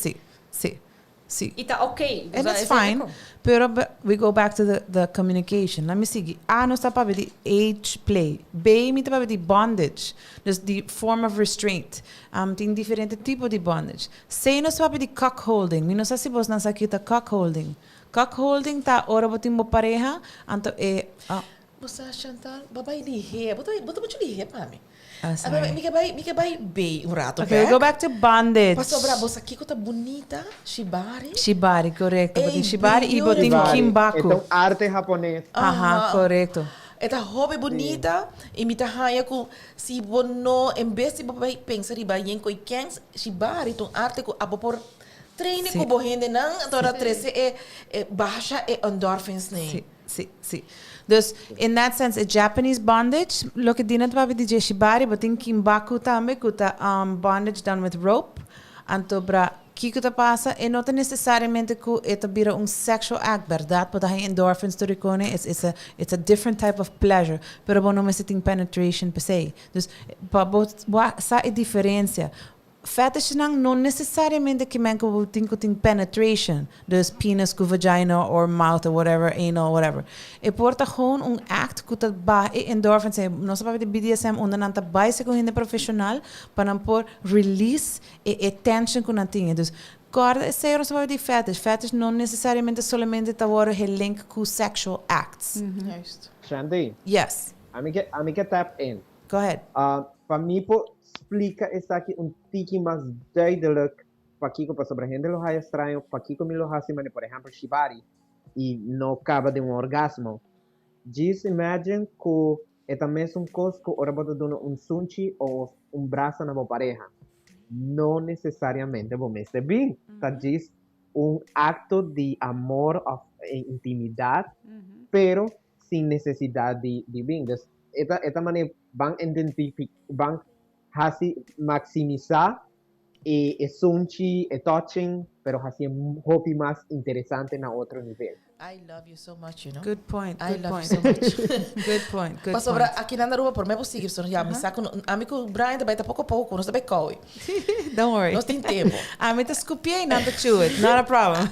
Si. I ta oké. And it's fine. Pero we go back to the communication. Let me see. A, nos ta papia di age play. B, mi ta papia di bondage. Dus di form of restraint. Tin diferente tipo di bondage. C, nos ta papia di cuckolding. Mi no sa si bosnan sa kiko ta cuckolding. Cuckolding ta ora bo tin bo pareha, anto e Bo sa, Chantal, bo a bai lihé, bo ta muchu lihé pa mi. Ah, sorry. Mi ke bai, mi ke bai bay un rato Okay, we go back to bondage. Pasobra bo sa kiko ta bunita? Shibari. Shibari, correcto. Bo tin Ey, shibari y bo tin Shibari. kinbaku. E ta un arte japones. Aha, correcto. E ta hopi bunita y mi ta haya cu si bo no, en bes di bo bai pensa riba yen cu e kens, shibari ta un arte cu abo por traine cu bo hendenan, anto ora trece e, e basha e endorphins nei. Sí, sí, sí. Dus, in that sense, e Japanese bondage, loke Dina ta papia di dje shibari, bo tin kinbaku tambe cu ta bondage done with rope. Anto bra, kiko ta pasa? E no ta necesariamente cu e ta bira un sexual act, berdad, bo ta haña endorphins tur ricone, it's, it's a, it's a different type of pleasure, pero bo no mester tin penetration p'esey. Dus, pa bo wak sa e diferencia. Fetishnan no necesariamente ke men ku bo tin ku tin penetration, dus penis ku vagina or mouth or whatever, anal whatever. E por ta gewoon un act ku ta baha e endorphins. Nos a papia di BDSM unda nan ta bai segun hende profesional pa nan por release e e tension ku nan tin. Dus kòrda esei ora nos a papia di fetish. Fetish no necesariamente solamente ta wòrdu gelink ku sexual acts. Juist. Shandy. Yes. Ami ke ami ke tap in. Go ahead. Pa mi por splica esaki un tiki mas duidelijk pakico, pasobra hende lo haya straño pakico mi lo haci mane por ehempel shibari y no caba den un orgasmo. Djis imagine cu e ta mesun cos cu ora bo ta duna un sunchi of un brasa na bo pareha. No necesariamente bo mester bin, ta djis un acto di amor of intimidad, pero sin necesidad di di bin. Dus e ta e ta manera ban identifi ban haci maximisa e e sunchi, e touching, pero haci e hopi mas interesante na otro nivel. I love you so much, you know. Good point, I good love point. you so much. Good point, good Pasobra point. aki nan Aruba por me bo sigui, so ya mi sa ku ami ku Brian ta bai ta poko poko, nos ta bai koui. Don't worry. Nos tin tempo. Ami ta scupié y nan ta chew it, not a problem.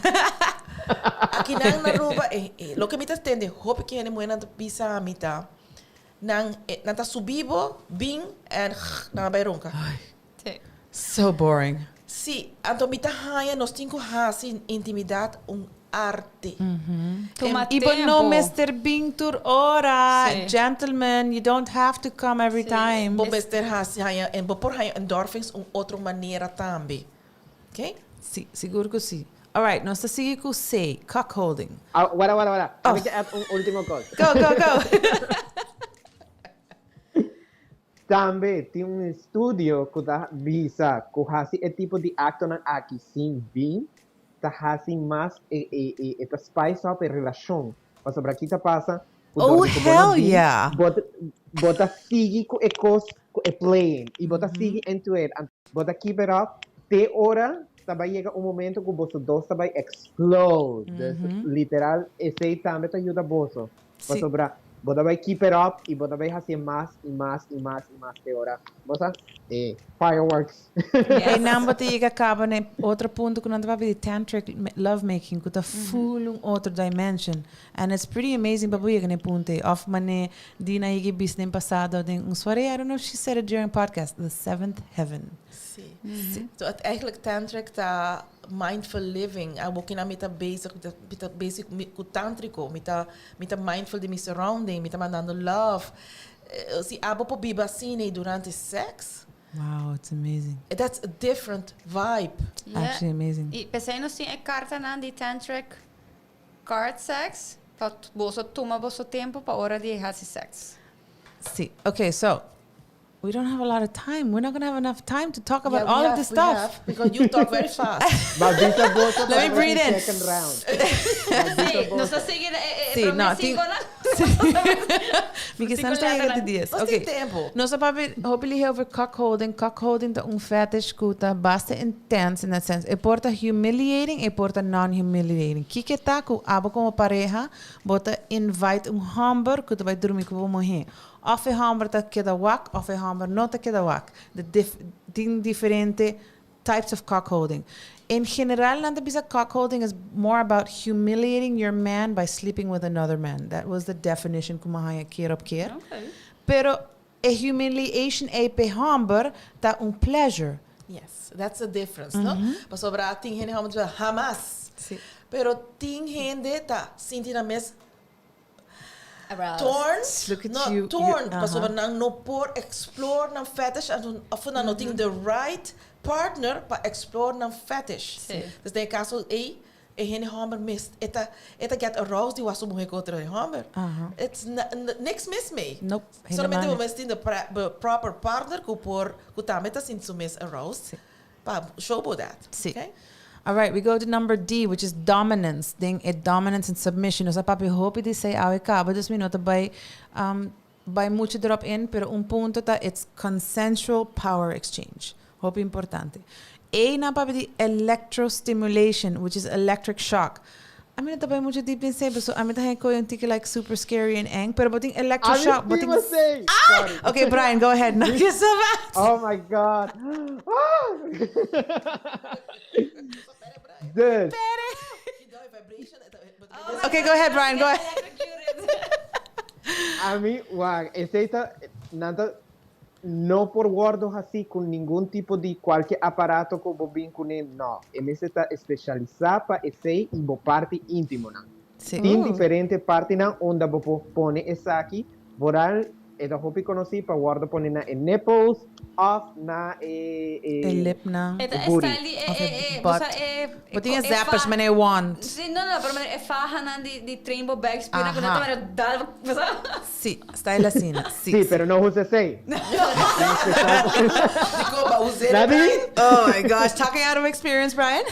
Aki nan na Aruba, eh, eh, loke mi ta tende hopi ke hende muhernan ta bisa mi ta, nan, eh, nan ta subi bo, bin, en nan a bai ronka. Sí. So boring. Sí, anto mi ta haña nos tin ku hasi intimidad un arte. Tuma Y bo no tempo. mester bin tur ora. Sí. Gentlemen, you don't have to come every Sí. time. Bo mester hasi haña, en bo por haña endorphins un otro manera tambe. Ok? Sí, sigur ku sí. Alright, nos ta sigui ku C, cuckolding. Ah, wara, wara, wara. Oh. Ami ke add un ultimo kos. Go, go, go! Tambe tin un estudio ku ta bisa ku hasi e tipo di aktonan aki sin bin ta hasi mas e e e e ta spice up e relashon. Pasobra ki ta pasa ku Oh, dor di ku bo no hell bin yeah! bo ta bo ta sigui ku e kos ku e playing i bo ta sigui into it anto bo ta keep it up te ora ta bai yega un momento ku boso dos ta bai explode. Dus literal esei tambe ta yuda boso. Pasobra bo ta bai keep it up y bo ta bai hacié mas y mas y mas y mas te ora bo sa e fireworks. Yes. Einan bo ta yega caba na e otro punto cu nan ta papia di tantric lovemaking cu ta full un otro dimension and it's pretty amazing pa bo yega na e punto ei of mane Dina a yega e bisa den pasado den un soiree I don't know if she said it during podcast the seventh heaven. Sí. So het eigenlijk tantric ta mindful living. Abo kina mi ta bezig, mi ta, mi ta bezig mi, ku tantrico. Mi ta, mi ta mindful di mi surrounding, mi ta mandando love. Eh, si abo por biba asina durante sex, Wow, it's amazing. that's a different vibe. Yeah. Actually amazing. I p'esei nos tin e kartanan di tantric card sex, pa boso tuma boso tempo pa ora di hasi sex. Sí. Okay, so We don't have a lot of time. We're not gonna have enough time to talk about Yeah, we all of have, this we stuff. have, because you talk very fast. Maldita boso Let me breathe in. Second round. Sí, nos ta sigui e, e, Sí, prome no, tin- cinco na. Mi ke Cinco sa yega letra te dies. Nos Okay. tin tempo. Nos a papia hopi lihe over cuckolding. Cuckolding ta un fetish ku ta basta intense in that sense. E por ta humiliating, e por ta non-humiliating. Kiko ta ku abo komo pareha bo ta invite un hòmber ku ta bai drumi ku bo muhé. Of e hòmber ta keda wak of e hòmber no ta keda wak. De dif tin diferente types of cuckolding. En general nan ta bisa cuckolding is more about humiliating your man by sleeping with another man. That was the definition ku mi a haña keer op keer. Okay. Pero e humiliation ei p'e hòmber ta un pleasure. Yes, that's the difference, no? Pasobra tin hende hòmber ta bisa hamas. Sí. Pero tin hende ta sinti nan mes. Aroused. Torn, Look at no, you, torn, you- pasobra nan no por explore nan fetish anto of nan no tin the right partner pa explore nan fetish. Sí. Dus den e caso ey, e hende homber mes e ta e ta get aroused di wak su muher cu otro hende homber. It's niks mis mee. Nope, Solamente helemaal bo mes tin the the proper partner cu por cu tambe ta sinti su mes aroused pa show bo that. Sí. Okay? All right, we go to number D, which is dominance. Den e dominance and submission. Nos a papia hopi di esei awe caba, dus mi no ta bai um, bai mucho erop in, pero un punto ta it's consensual power exchange. Hopi importante. E nan papia di electrostimulation, which is electric shock. Ami no ta bai mucho diep den esei, paso ami ta haña koe un tiki like super scary and eng, pero bo tin electroshock, bo tin... Ami Sorry. Okay, Brian, go ahead. Knock yourself out. Oh my God. Dus. Okay, go ahead, Brian, go ahead. Ami, wak, esei ta, nan ta, no por wordo hasi ku ningun tipo di kualke aparato ku bo bin kuné, no. E mester ta espesialisá pa esei i bo parti íntimonan. Sí. Tin diferente partinan unda bo por pone esaki, Vooral e ta hopi conoci pa wordo pone na e nipples of na e e E lipnan. E ta e booty. style di e Of e e e butt. bosa e Bo tin e e zappers fa- mene want. Si, no no, pero mane e fahanan di di train bo back spier ku Aha. nan ta mane dal bosa. Si, style asina. Si. Sí, pero no usa esey. Dikon ba us'e, Nabi? Brian? Oh my gosh, talking out of experience, Brian.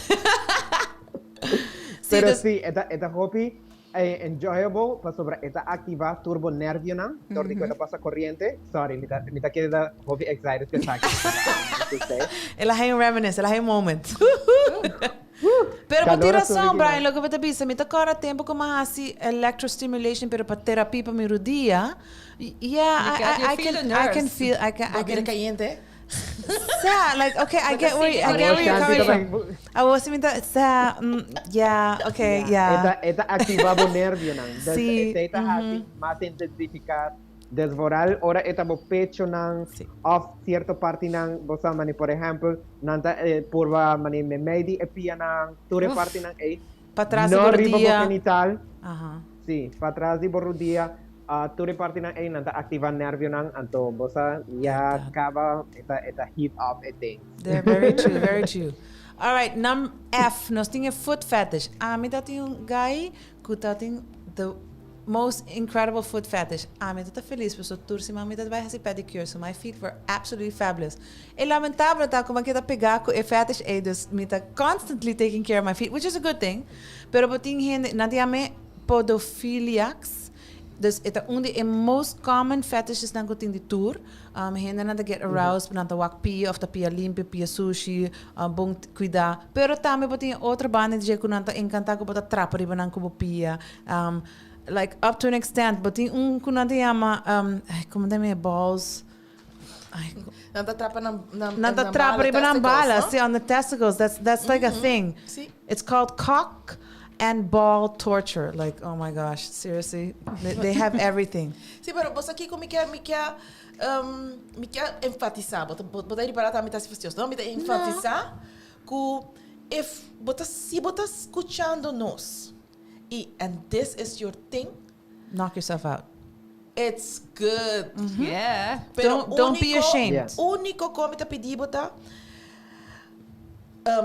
Si, Pero dus sí, e ta e ta hopi Enjoyable pasobra e ta activa tur bo nervionan dor di cu e ta pasa corriente. Sorry, mi ta mi ta keda hopi excited cu esaki. El a hay un reminisce, el a hay un moment. Pero bo tin Calor a subi razon, ki Brian, nan. loke bo ta bisa. Mi ta corda tempo cu mi a haci electrostimulation pero pa terapia pa mi rodia. Yeah, You can- you I, I, I feel can the I can nerves. feel I can Bo I bira can cayente. Sa, like, okay, I get where, I get where you're Shanti coming from. ta I was even that, sa, yeah, okay, yeah. E ta, e ta activa bo nervionan. Dus Sí, esey ta haci mas intensifica. Dus vooral ora e ta bo pechonan Sí. of cierto partinan, bo sa mani, por ehempel, nan ta eh, purba mani memey di e pianan, tur e Uf. partinan ey. Patras di No bo riba bo rodia. genital. Aha. Sí, patras di bo rudia, tur e partinan ei nan ta activa nervionan, anto bo sa ya caba e ta e ta heat up e things. They're very true, very true. All right, num F, nos tin e foot fetish. Ami ta tin un guy cu ta tin the most incredible foot fetish. Ami ta ta feliz pasobra tur siman mi ta bai haci pedicure, so my feet were absolutely fabulous. E lamentabel ta cu mi a keda pega cu e fetish ei, dus mi ta constantly taking care of my feet, which is a good thing. Pero bo tin hende, nan ta yama e podophiliacs, dus e ta un di e most common fetishesnan ku tin di tur. Hendenan ta get aroused, nan ta wak pia of ta pia limpio, pia sushi, bon kuidá. Pero tambe bo tin e otro banda di dje ku nan ta enkantá ku bo ta trapa riba nan ku bo pia. Like up to an extent, bo tin un ku nan ta yama, ay komo ta yama e balls? Ay, Nan ta trapa nan nan Nan ta trapa riba nan bala, sí, on the testicles. That's that's like a thing. Sí. It's called cock and ball torture. Like, oh my gosh, seriously? They, they have everything. Sí, pero bo sa kiko mi ke mi ke um, mi ke enfatisa. Bo ta bo ta ripara ta mi ta fastioso. No, mi ta enfatisa ku if bo ta si bo ta skuchando nos i and this is your thing, Knock yourself out. It's good. Yeah. Pero Don't, don't be único- ashamed. Yeah. Único ku mi ta pidi bo ta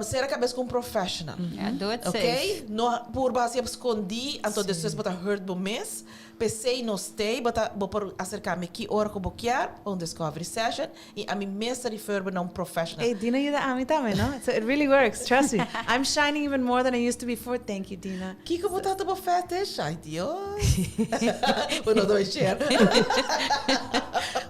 sera kabes ku un professional. Yeah, do it Ok? safe. No purba hasi skondí, anto despues bo ta hurt bo mes. P'esei nos stay, bo ta bo por aserká mi ki ora ku bo kier pa un discovery session i ami mes ta refer bo na un professional. Hey, Dina yuda ami tambe, no? So it really works, trust me. I'm shining even more than I used to before. Thank you, Dina. Kiko bo ta bo fetish? Ay Dios. Bo no ta bay share.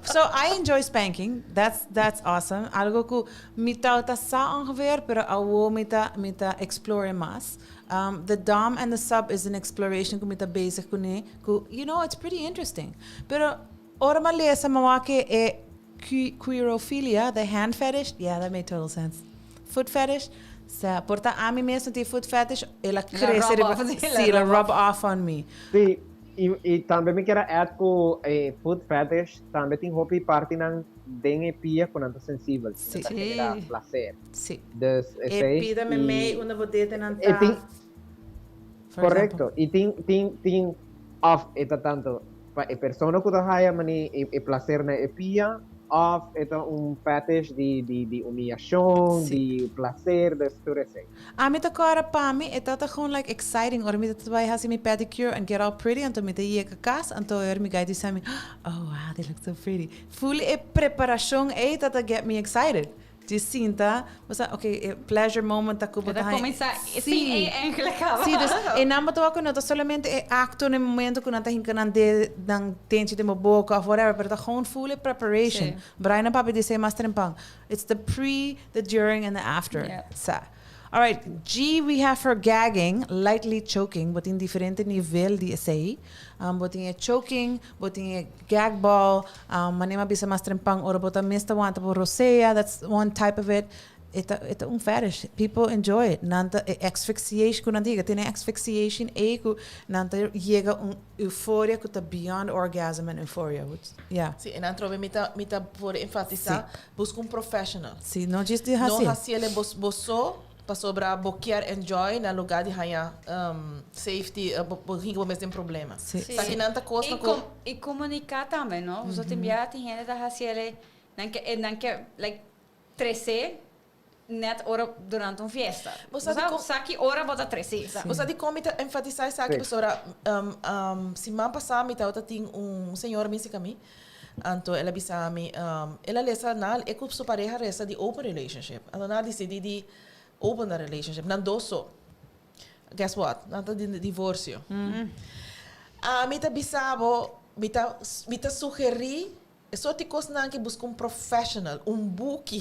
So I enjoy spanking. That's that's awesome. Algo ku mi tawata sa ongeveer, pero awo mi ta mi ta explore mas. Um, the dom and the sub is an exploration ku mi ta bezig kuné, ku you know, it's pretty interesting. Pero ora mi a lesa mi a wak e queerophilia, the hand fetish, yeah, that made total sense. Foot fetish, sa por ta ami mes no tin foot fetish, el a crece rub riba, off, sí, el a el a rub rub off on me. Sí, y, y tambe mi kier a add cu e foot fetish tambe tin hopi partinan den e pia cu nan ta sensibel, cu nan ta Sí. genera placer. Sí. Dus E esey pida y memey unda bo dedenan e ta, tin for Correcto. example. Y tin, tin, tin, of e ta tanto. pa e persona ku ta haya mani e e placer na e pia of e ta un fetish di di di humiyashon, di placer, dus tur esei. Ami ta kòrda pa mi e tabata gewoon like exciting ora mi ta bai hasi mi pedicure and get all pretty anto mi ta yega kas anto e ora mi guy di sa mi oh wow they look so pretty ful e preparashon ei tabata get me excited di sinta bo sa ok e pleasure moment ta ku bo ta haña kuminsá sin ei enkele kaba. Sí, dus e nan bo ta wak ku no ta solamente e akto na e momento ku nan ta hinka nan de nan tenchi den bo boka of whatever pero ta gewoon ful e preparation. Brian a papia di esei mas trempan. It's the pre, the during and the after. Sa. Alright, G we have for gagging, lightly choking. Bo tin diferente nivel di esei. Bo tin e choking, bo tin e gag ball, manera mi a bisa mas trempan ora bo ta mes ta wanta bo rosea, that's one type of it. E ta e ta un fetish. People enjoy it. Nan ta e asphyxiation ku nan ta yega tene asphyxiation ei ku nan ta yega un euforia ku ta beyond orgasm and euphoria which yeah. Si, en antrobe mi ta mi ta por enfatisa buska un professional. Si, no djis di hasi. No hasiel e bo bo so pasobra bo kier enjoy na lugar di haña safety bo bo hinka bo mes den problema. Si. Esaki nan ta kosnan ku. I komuniká tambe no, pasobra tin biaha tin hende ta hasiel e nan ke nan ke like Tresé net ora durante un fiesta. Bo sa dikon. Bo sa ki ora bo ta tresé. Bo sa dikon mi ta enfatisá esaki? Pasobra siman pasá mi tabata tin un señora bin sika mi, anto el a bisa mi, el a lesa nan e ku su pareha resa di open relationship, anto nan a disidí di open nan relationship, nan dos so. Guess what? Nan ta den divorsio. Ami ta bisa bo, mi ta mi ta sugerí E sorti kosnan ke buska un professional, un buki,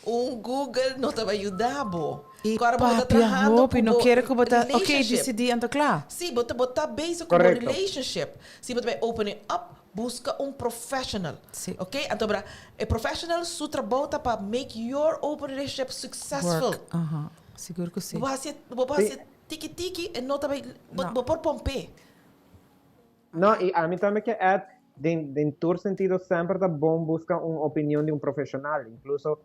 un Google no ta bai yuda bo. I Ku ora bo ta papia trahando hopi, ku no bo kere ku bo ta, ok, relationship. disidí anto kla. Sí, bo ta bo ta bezig ku bo Correcto. relationship. Si bo ta bai open it up, buska un professional. Sí. Ok, anto bra e professional su trabou ta pa make your open relationship successful. Work, aha, sigur ku sí. Bo hasi bo por Sí. hasi tiki tiki e no ta bai, bo No. bo por pomp'é. No, i ami tambe ke add, den den tur sentido semper ta bon buska un opinion di un profesional, incluso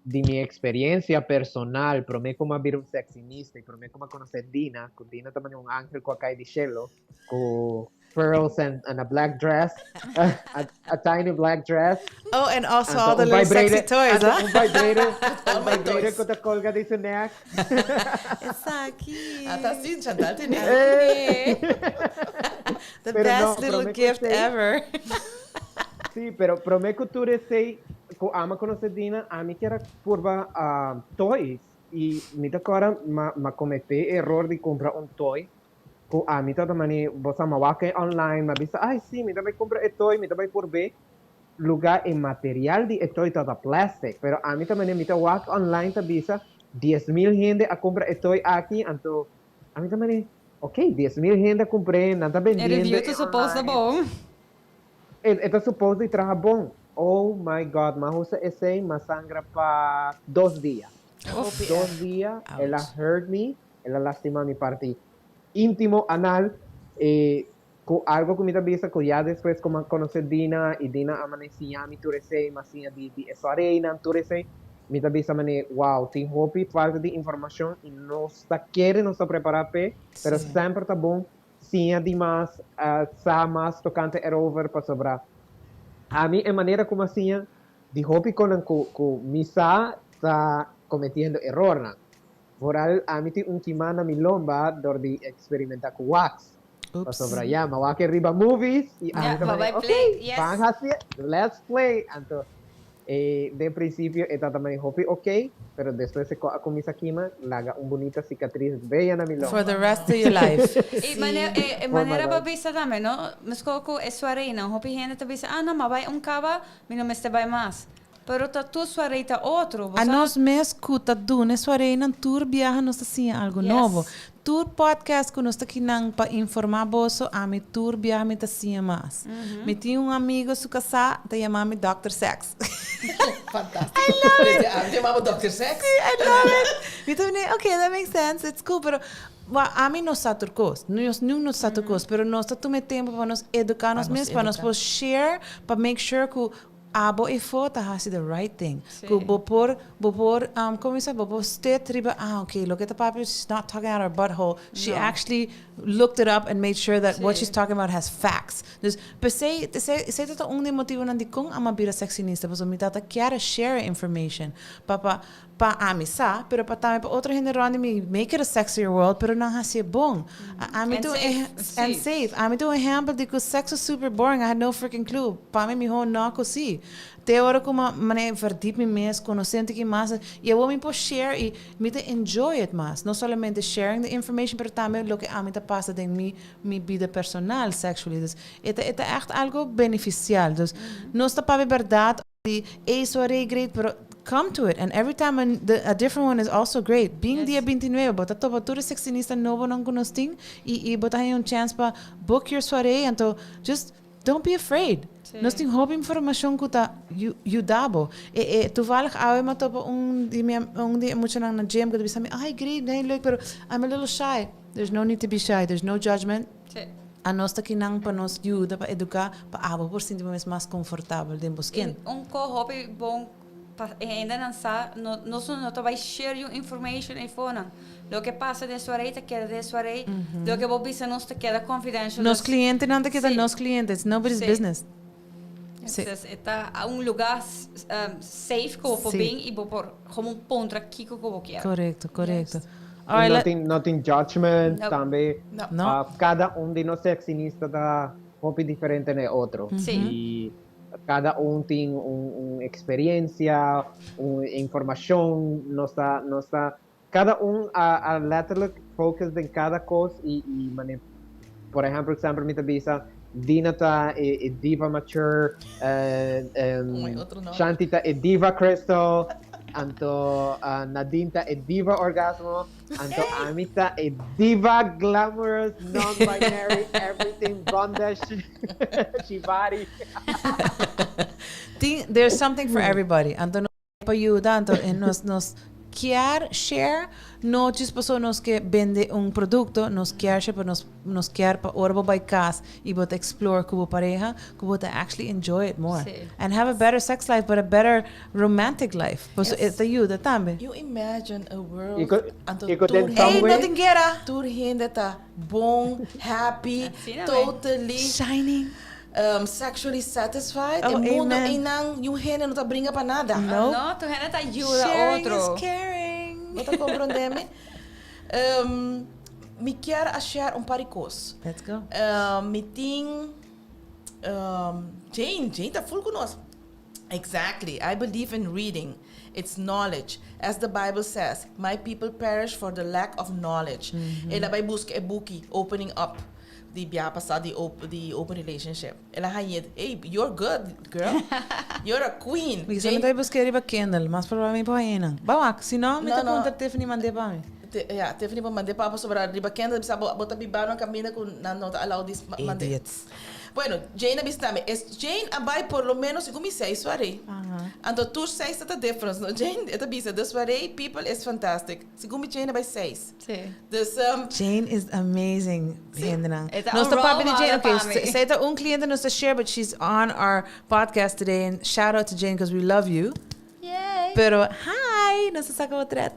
di mi experiencia personal, prome ku mi a bira un sexinista i prome ku mi a konosé Dina, ku Dina ta manera un angel ku a kai di shelo, ku pearls and and a black dress, a a tiny black dress. Oh, and also Anto all the un little sexy vibrator, toys, anto huh? un vibrator, All un my vibrator toys. ku ta kolga di su nek. Esaki. Ata sin Chantal tene. Eh. The Pero no, best little prome ku gift esei, ever. sí, pero prome ku tur esei, ku ama konosé Dina, ami kier a purba ah, toys. I mi ta kòrda m'a m'a kometé e eror di kumpra un toy ku ami tabata mani bo sa m'a wak online, m'a bisa, ay sí, mi ta bai kumpra e toy, mi ta bai purb'é. Luga e material di e toy tabata plastic, pero ami ta mane mi ta wak online ta bisa 10,000 hende a kumpra e toy aki, anto ami ta mane ok 10,000 hende a kumpr'é, nan ta E bendiendo review e ta supposed ta online, bon. e e ta supposed di traha bon. Oh my God, m'a husa esei, m'a sangra pa dos dia. Hopi Dos erg. dia el a Ouch. hurt mi, el a lastima mi parti intimo, anal, e Ku algo ku mi ta bisa ku ya despues ku mi a konosé Dina i Dina a manera siña mi tur esei, mi a siña di di e soareinan, tur esei, mi ta bisa manera, wow, tin hopi falta di informashon i nos ta kere nos ta prepará p'e, pero semper ta bon siña di mas, sa mas tokante erover pasobra ami e manera ku mi a siña di hopi konan ku ku mi sa ta kometiendo erornan. Vooral ami tin un kimá na mi lomba dor di eksperimenta ku wax. Ups. Pasobra ya, mi a wak e riba movies i ami Ya, ta ba manera, bai ok, play, yes. ban hasi e, let's play. Anto, e den principio e tabata manera hopi ok, pero despues e ko a cuminsa kima, laga un bunita cicatriz bella na mi For lomba. the rest of your life. I mane, e, e For my manera bo life. bisa tambe, no? Meskos ku e suareinan, hopi hende ta bisa, ah, no, m'a bai un kaba, mi no mester bai mas. Pero ta tur suarei ta otro, bo A sa? nos mes ku ta duna e suareinan tur biaha nos ta siña algu Yes. nobo. Tur podcast ku nos ta kinan pa informá boso, ami tur biaha mi ta siña mas. Mi tin un amigo su kasá ta yama mi Doctor Sex. Fantástico. I love it. Ami ta yama bo Doctor Sex. Sí, I love it. Mi ta bini, okay, that makes sense, it's cool, pero wa ami no sa tur kos. Nos niun no sa tur kos, pero nos ta tuma e tempu pa nos eduká nos Pa nos mes, pa nos eduká. por share, pa make sure ku. abo efo ta hasi the right thing. Ku bo por, bo por, kon mi sa, bo por stet riba, ah ok, loke ta papia, she's not talking out her butthole, she actually looked it up and made sure that what she's talking about has facts. Dus p'esei, esei ta un di e motibonan dikon ami a bira sexinista, pasobra mi tata kier a share e information pa pa pa ami sa, pero pa tambe pa otro hende rond di mi, make it a sexier world, pero nan hacié bon. Ami ta un and safe. Ami ta un ehempel di cu sex was super boring, I had no freaking clue. Pa mi miho no cu si. Te ora cu mi mane verdiep mi mes, conoce un tiki mas, y awor mi por share y mi ta enjoy it mas. No solamente sharing the information, pero tambe loke ami ta pasa den mi mi bida personal sexually. Dus e ta e ta echt algo beneficial. Dus nos ta papia berdad di ey soiree great pero come to it and every time a the a different one is also great. Bin dia bintinuebe bo ta topa tur e sexinista nobonan cu nos tin y y bo ta haña un chance pa book your soiree anto just don't be afraid. Nos tin hopi informacion cu ta yuda bo. E e toevallig awe mi a topa un di mi un di e muchanan na gym cu ta bisa mi ay great hey leuk pero I'm a little shy. There's no need to be shy, there's no judgment. A nos ta kinan pa nos yuda, pa educa, pa abo por sinti bo mes mas comfortabel den bo skin. Un co hopi bon pa e hendenan sa, no, nos no ta bay share yu information eyfonan. Loke pasa den soiree ta keda den soiree, loke bo bisa nos ta keda confidential. Nos clientenan ta keda nos cliente, it's nobody's business. Sí. Entonces, e ta un lugar safe ku bo por bin i bo por komo puntra kiko ku bo kier. Korekto, korekto. I no tin, no tin judgment tambe. No. Kada un di nos sexinista ta hopi diferente na e otro. Sí. I kada un tin un, un experiencia, un informacion, nos ta, nos ta, kada un a, a letterlijk focus den kada kos i, i mane, por ehempel, semper mi ta bisa, Dina ta e, e diva mature, Oei, otro nomber. Shanti ta e diva crystal, anto Nadine ta e diva orgasmo, anto ami ta e diva glamorous, non-binary, everything bondage, shibari. Tin, there's something for everybody. Anto nos pa yuda, anto e nos nos kier share, no djis paso nos ke bende un producto, nos kier share pa nos nos kier pa ora bo bai cas y bo ta explore cu bo pareha, cu bo ta actually enjoy it more. Sí. And have a better sex life, but a better romantic life. Paso e ta yuda tambe. You imagine a world Y cu anto y cu tur den some Ey, no way tin guera! tur hende ta bon, happy, Asina mi. totally Shining. Sexually satisfied, Oh, e mundo amen. einan yu hende no ta bringa pa nada. Nope. No, tur hende ta yuda Sharing otro. is caring. Bo ta comprende mi? Mi kier a share un par di cos. Let's go. Mi tin Jane, Jane ta full cu nos. Exactly, I believe in reading, it's knowledge, as the bible says, my people perish for the lack of knowledge. El a bai busca e buki Opening Up di bia pasa di di open relationship. El a hañ'e, ey, you're good girl, you're a queen. Mi kisa mi ta bai busca e riba Kindle, mas probabel mi por hañ'e nan. Ba wak, si no mi ta puntra Tiffany mand'e pa mi. Ya, Tiffany por mand'e pa bo pasobra riba Kindle bisa bo bo ta biba na un kaminda ku nan no ta allow di mand'e. Idiots. Bueno, Jane a bisa mi, es Jane a bai por lo menos segun mi seis soiree. Anto tur seis ta ta difference, no Jane? E ta bisa, the soiree people is fantastic. Segun mi Jane a bai seis. Sí. Dus, Jane is amazing, hendenan. E ta Nos un ta role papia di Jane, model okay, pa mi. sy ta un cliente nos ta share, but she's on our podcast today and shout out to Jane because we love you. Yay! Pero, hi, nos ta saca bo tret.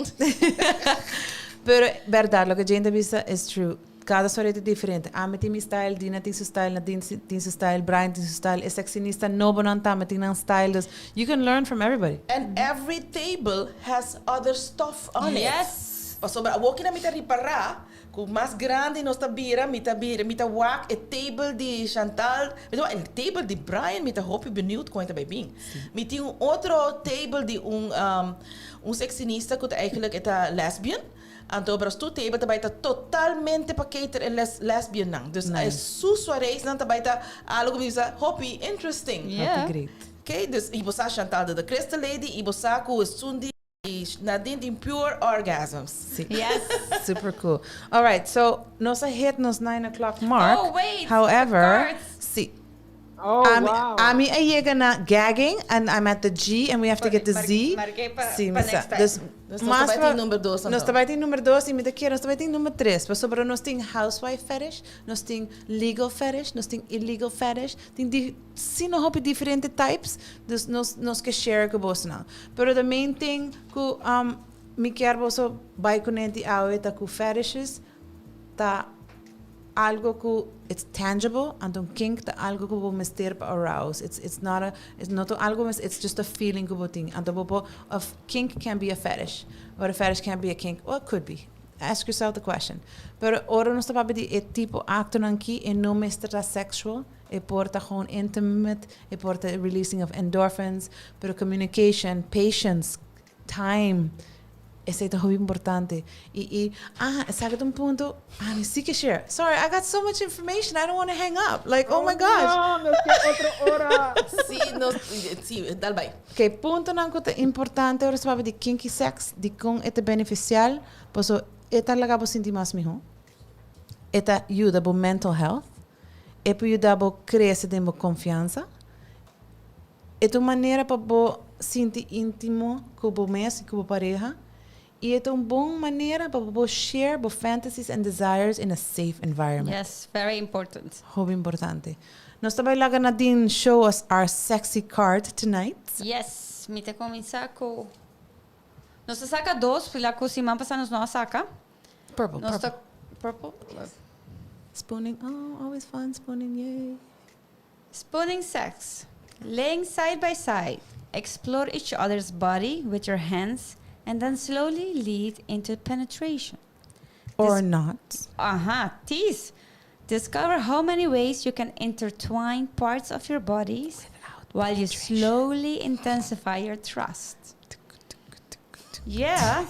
Pero, berdad, loke Jane ta bisa is true. Cada soiree ta diferente. Ami tin mi style, Dina tin su style, Nadine tin su style, Brian tin su style, e sexinista nobonan tambe tin nan style. Dus you can learn from everybody. And every table has other stuff on it. Yes. Pasobra awor kina mi ta ripará ku mas grandi nos ta bira, mi ta bira, mi ta wak e table di Chantal, mi ta wak e table di Brian, mi ta hopi benieuwd kon e ta bai bin. Mi tin un otro table di un un sexinista ku ta eigenlijk e ta lesbian. Anto bras tur table ta bai ta totalmente pa cater e les lesbiannan. Dus e su soireesnan ta bai ta algo mi bisa hopi interesting. Yeah. Hopi great. Oké, dus y bo sa Chantal de The Crystal Lady y bo sa cu esun di Nadine tin pure orgasms. Si. Yes. Super cool. Alright, so nos a hit nos nine o'clock mark. Oh, wait, However, the cards. si. Oh, Ami, wow. ami a yega na gagging and I'm at the G and we have to get the Z. Marke pa- Sí, pa mi sa. next time. Dus, Dus nos mas ta bai pa- tin number dos Nos anto. ta bai tin number dos y mi ta kier nos ta bai tin number tres. Pasobra nos tin housewife fetish, nos tin legal fetish, nos tin illegal fetish. Tin di, sino hopi diferente types. Dus nos, nos ke share ku bosonan. Pero the main thing ku um, mi kier boso bai kuné di awe ta ku fetishes ta algo ku it's tangible, anto un kink ta algo ku bo mester pa arouse. It's it's not a it's no ta algo mes it's just a feeling ku bo tin. Anto bo por a kink can be a fetish, but a fetish can't be a kink. Well, it could be. Ask yourself the question. Pero ora nos ta papia di e tipo actonan aki, e no mester ta sexual, e por ta gewoon intimate, e por ta releasing of endorphins, pero communication, patience, Time, esei ta hopi importante. Y y ah, esaki ta un punto, ah, mi si ke share. Sorry, I got so much information, I don't wanna hang up. Like, oh my gosh. No, nos ke otro ora. Sí, nos, sí, dal bai. Oké, puntonan ku ta importante ora sa papia di kinky sex, dikon e ta beneficial, paso e ta laga bo sinti mas mihó, e ta yuda bo mental health, e por yuda bo krese den bo konfiansa, E ta un manera pa bo sinti intimo ku bo mes i ku bo pareha, i e ta un bon manera pa bo share bo fantasies and desires in a safe environment. Yes, very important. Hopi importante. Nos ta bai laga Nadine show us our sexy card tonight. Yes, mi ta kuminsá ku nos ta saka dos, pila ku siman pasá nos no a saka. Purple, Nos purple. ta purple? Spooning, oh, always fun spooning, yay. Spooning sex, Laying side by side, explore each other's body with your hands and then slowly lead into penetration. Or not. Aha, tease. Discover how many ways you can intertwine parts of your bodies while you slowly intensify your thrust. Yeah.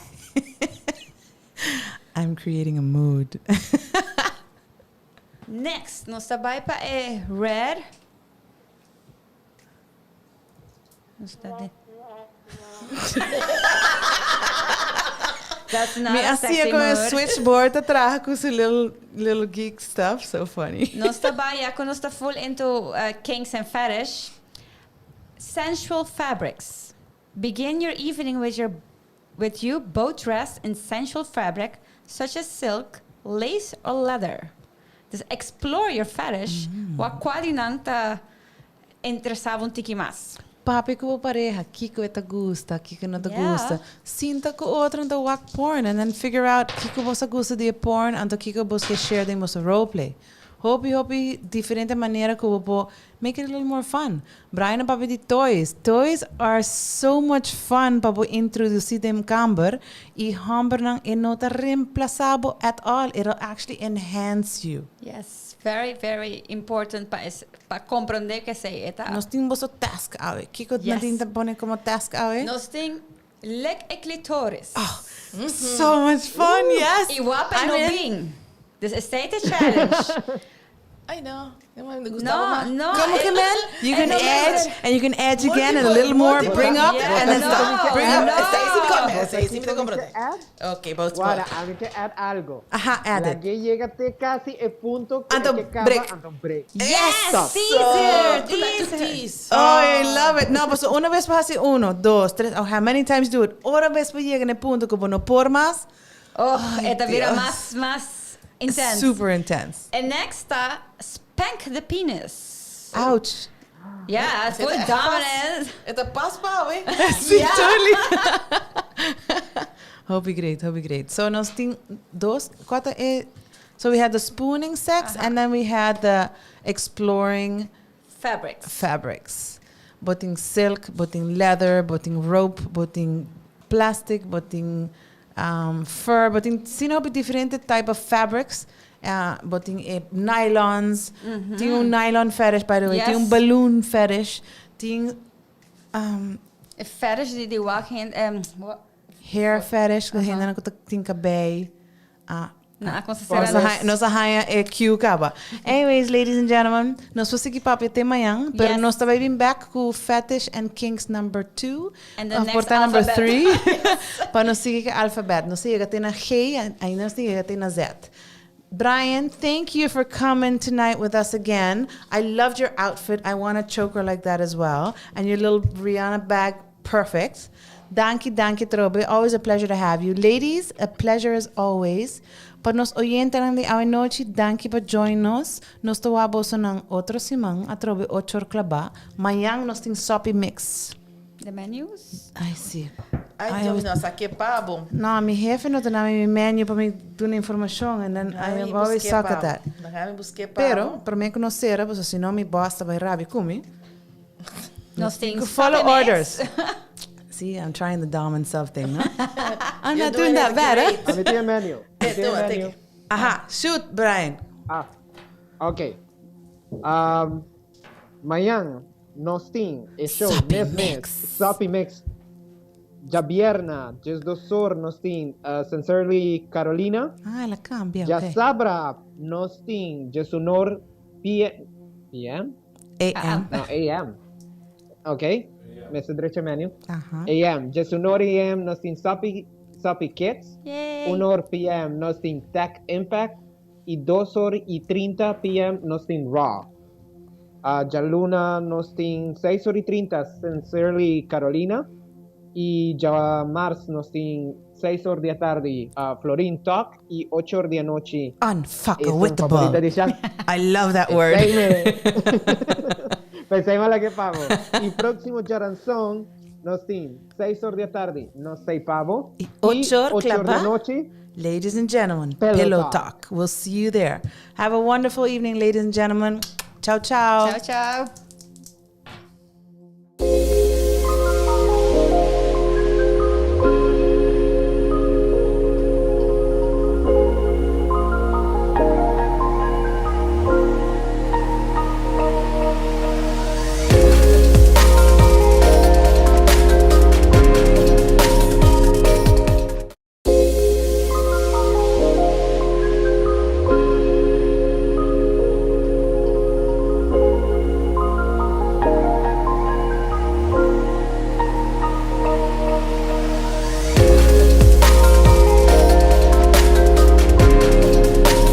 I'm creating a mood. Next, nos ta bai pa e red. Nos ta de. That's not Mi a a sexy siña con e mood. switchboard ta traha cu su little, little geek stuff. So funny. Nos ta bai ya cu nos ta full into kinks and fetish. Sensual fabrics. Begin your evening with your with you both dressed in sensual fabric such as silk, lace or leather. Dus explore your fetish, wak kua di nan ta interesa bo un tiki mas. Papia ku bo pareha, kiko e ta gusta, kiko no ta Yeah. gusta. Sinta ku otro anto wak porn and then figure out kiko bos a gusta di e porn anto kiko bos ke share den boso roleplay. Hopi hopi diferente manera ku bo por make it a little more fun. Brian a papia di toys. Toys are so much fun pa bo introduci den kamber y hombernan e no ta reemplaza bo at all, it'll actually enhance you. Yes, very very important pa es pa comprende cu esey e ta. Nos tin boso task awe. Kico Yes. Nadine ta pone como task awe? Nos tin lek e clitoris. Oh, so much fun, yes! Y wap e I'm no in. bin. Dus esey ta challenge. Ay no, no me gustaba No, mas. no. Como que man? You can no, edge and you can edge again and a little more, bring up Yeah, and then no, stop. Bring up. no. Esey sí come, esey sí mi ta comprende. Add? Ok, both Guarda, spot. ami ke add algo. Aha, add La it. que llega te casi e punto que Anto que caba, break. anto break. Yes, Stop. teaser, You like to teaser. tease. Oh, I love it. No, paso una vez pa haci uno, dos, tres, oh, how many times do it? Ora bes pa yega na e punto cu bo no por mas. Oh, e ta bira Dios. mas, mas intense. Super intense. E next ta spank the penis. Ouch. Yeah, full Eta dominance. pas- Eta pas pa, we. Sí, totally. Hopi great, hopi great. So nos tin dos, cuatro, so we had the spooning sex and then we had the exploring Fabrics. fabrics. Bo tin silk, bo tin leather, bo tin rope, bo tin plastic, bo tin fur, bo tin sino hopi diferente type of fabrics. Bo tin e nylons, tin un nylon fetish by the way, tin un balloon fetish, tin E fetish di di wak hende, Hair fetish, ku hendenan ku ta tin kabei. Ah. No, a considerar Nos a haña, nos a haña e cue caba. Anyways, ladies and gentlemen, nos por sigui papia te mañan, pero nos ta bai bin back cu fetish and kinks number two, And the of next por ta number alphabet. three, pa nos sigui cu alphabet. Nos a yega te na G, ainda nos tin yega te na Z. Brian, thank you for coming tonight with us again. I loved your outfit. I want a choker like that as well. And your little Rihanna bag, perfect. Danki, danki trobe. Always a pleasure to have you. Ladies, a pleasure as always. Pa nos oyentenan di awe nochi, danki pa join nos. Nos ta wak bosonan otro siman, atrobe ochor klabá. Mañan nos tin Soppy Mix. The menus? Ay, sí. Ay, Dios, no sa ke pabo. No, mi jefe no ta dame mi menu pa mi duna informacion and then I have always suck at that. Déjame busque pabo. Pero, prome cu nos cera, pasobra si no mi boss ta bay rabia cu mi. Nos tin Cu follow Soppy Mix. orders. See, I'm trying the dom and sub thing, no? I'm You're not doing doing that it bad, huh? great. Ami tin e menu. Mi tin e Tuma, menu. take it. Aha, shoot, Brian. Ah, ok. Um, mañan nos tin e show Soppy mes mes, Mix. Soppy Mix. Djabierna, 12 or nos tin Sincerely Carolina. Ah, el a cambia, ok. Djasabra nos tin 11 or PM, PM? AM. No, AM. Ok, mester drecha menu. Aha. AM, 11 or AM nos tin Soppy, Soppy Kids. Yay. 1 or PM nos tin Tech Impact. Y 2 or y 30 PM nos tin Raw. Djaluna nos tin 6 or y 30 Sincerely Carolina. Y djamars nos tin 6 or di atardi Florin Talk y 8 or di anochi Unfuckwithable. I love that word. Pensei mala que pavo. Y próximo djaranson nos tin 6 or di atardi nos sei pavo. Y 8 or 8 or di klaba. anochi. Ladies and gentlemen, Pillow Pillow Talk. Talk. We'll see you there. Have a wonderful evening, ladies and gentlemen. Ciao, ciao. Ciao, ciao.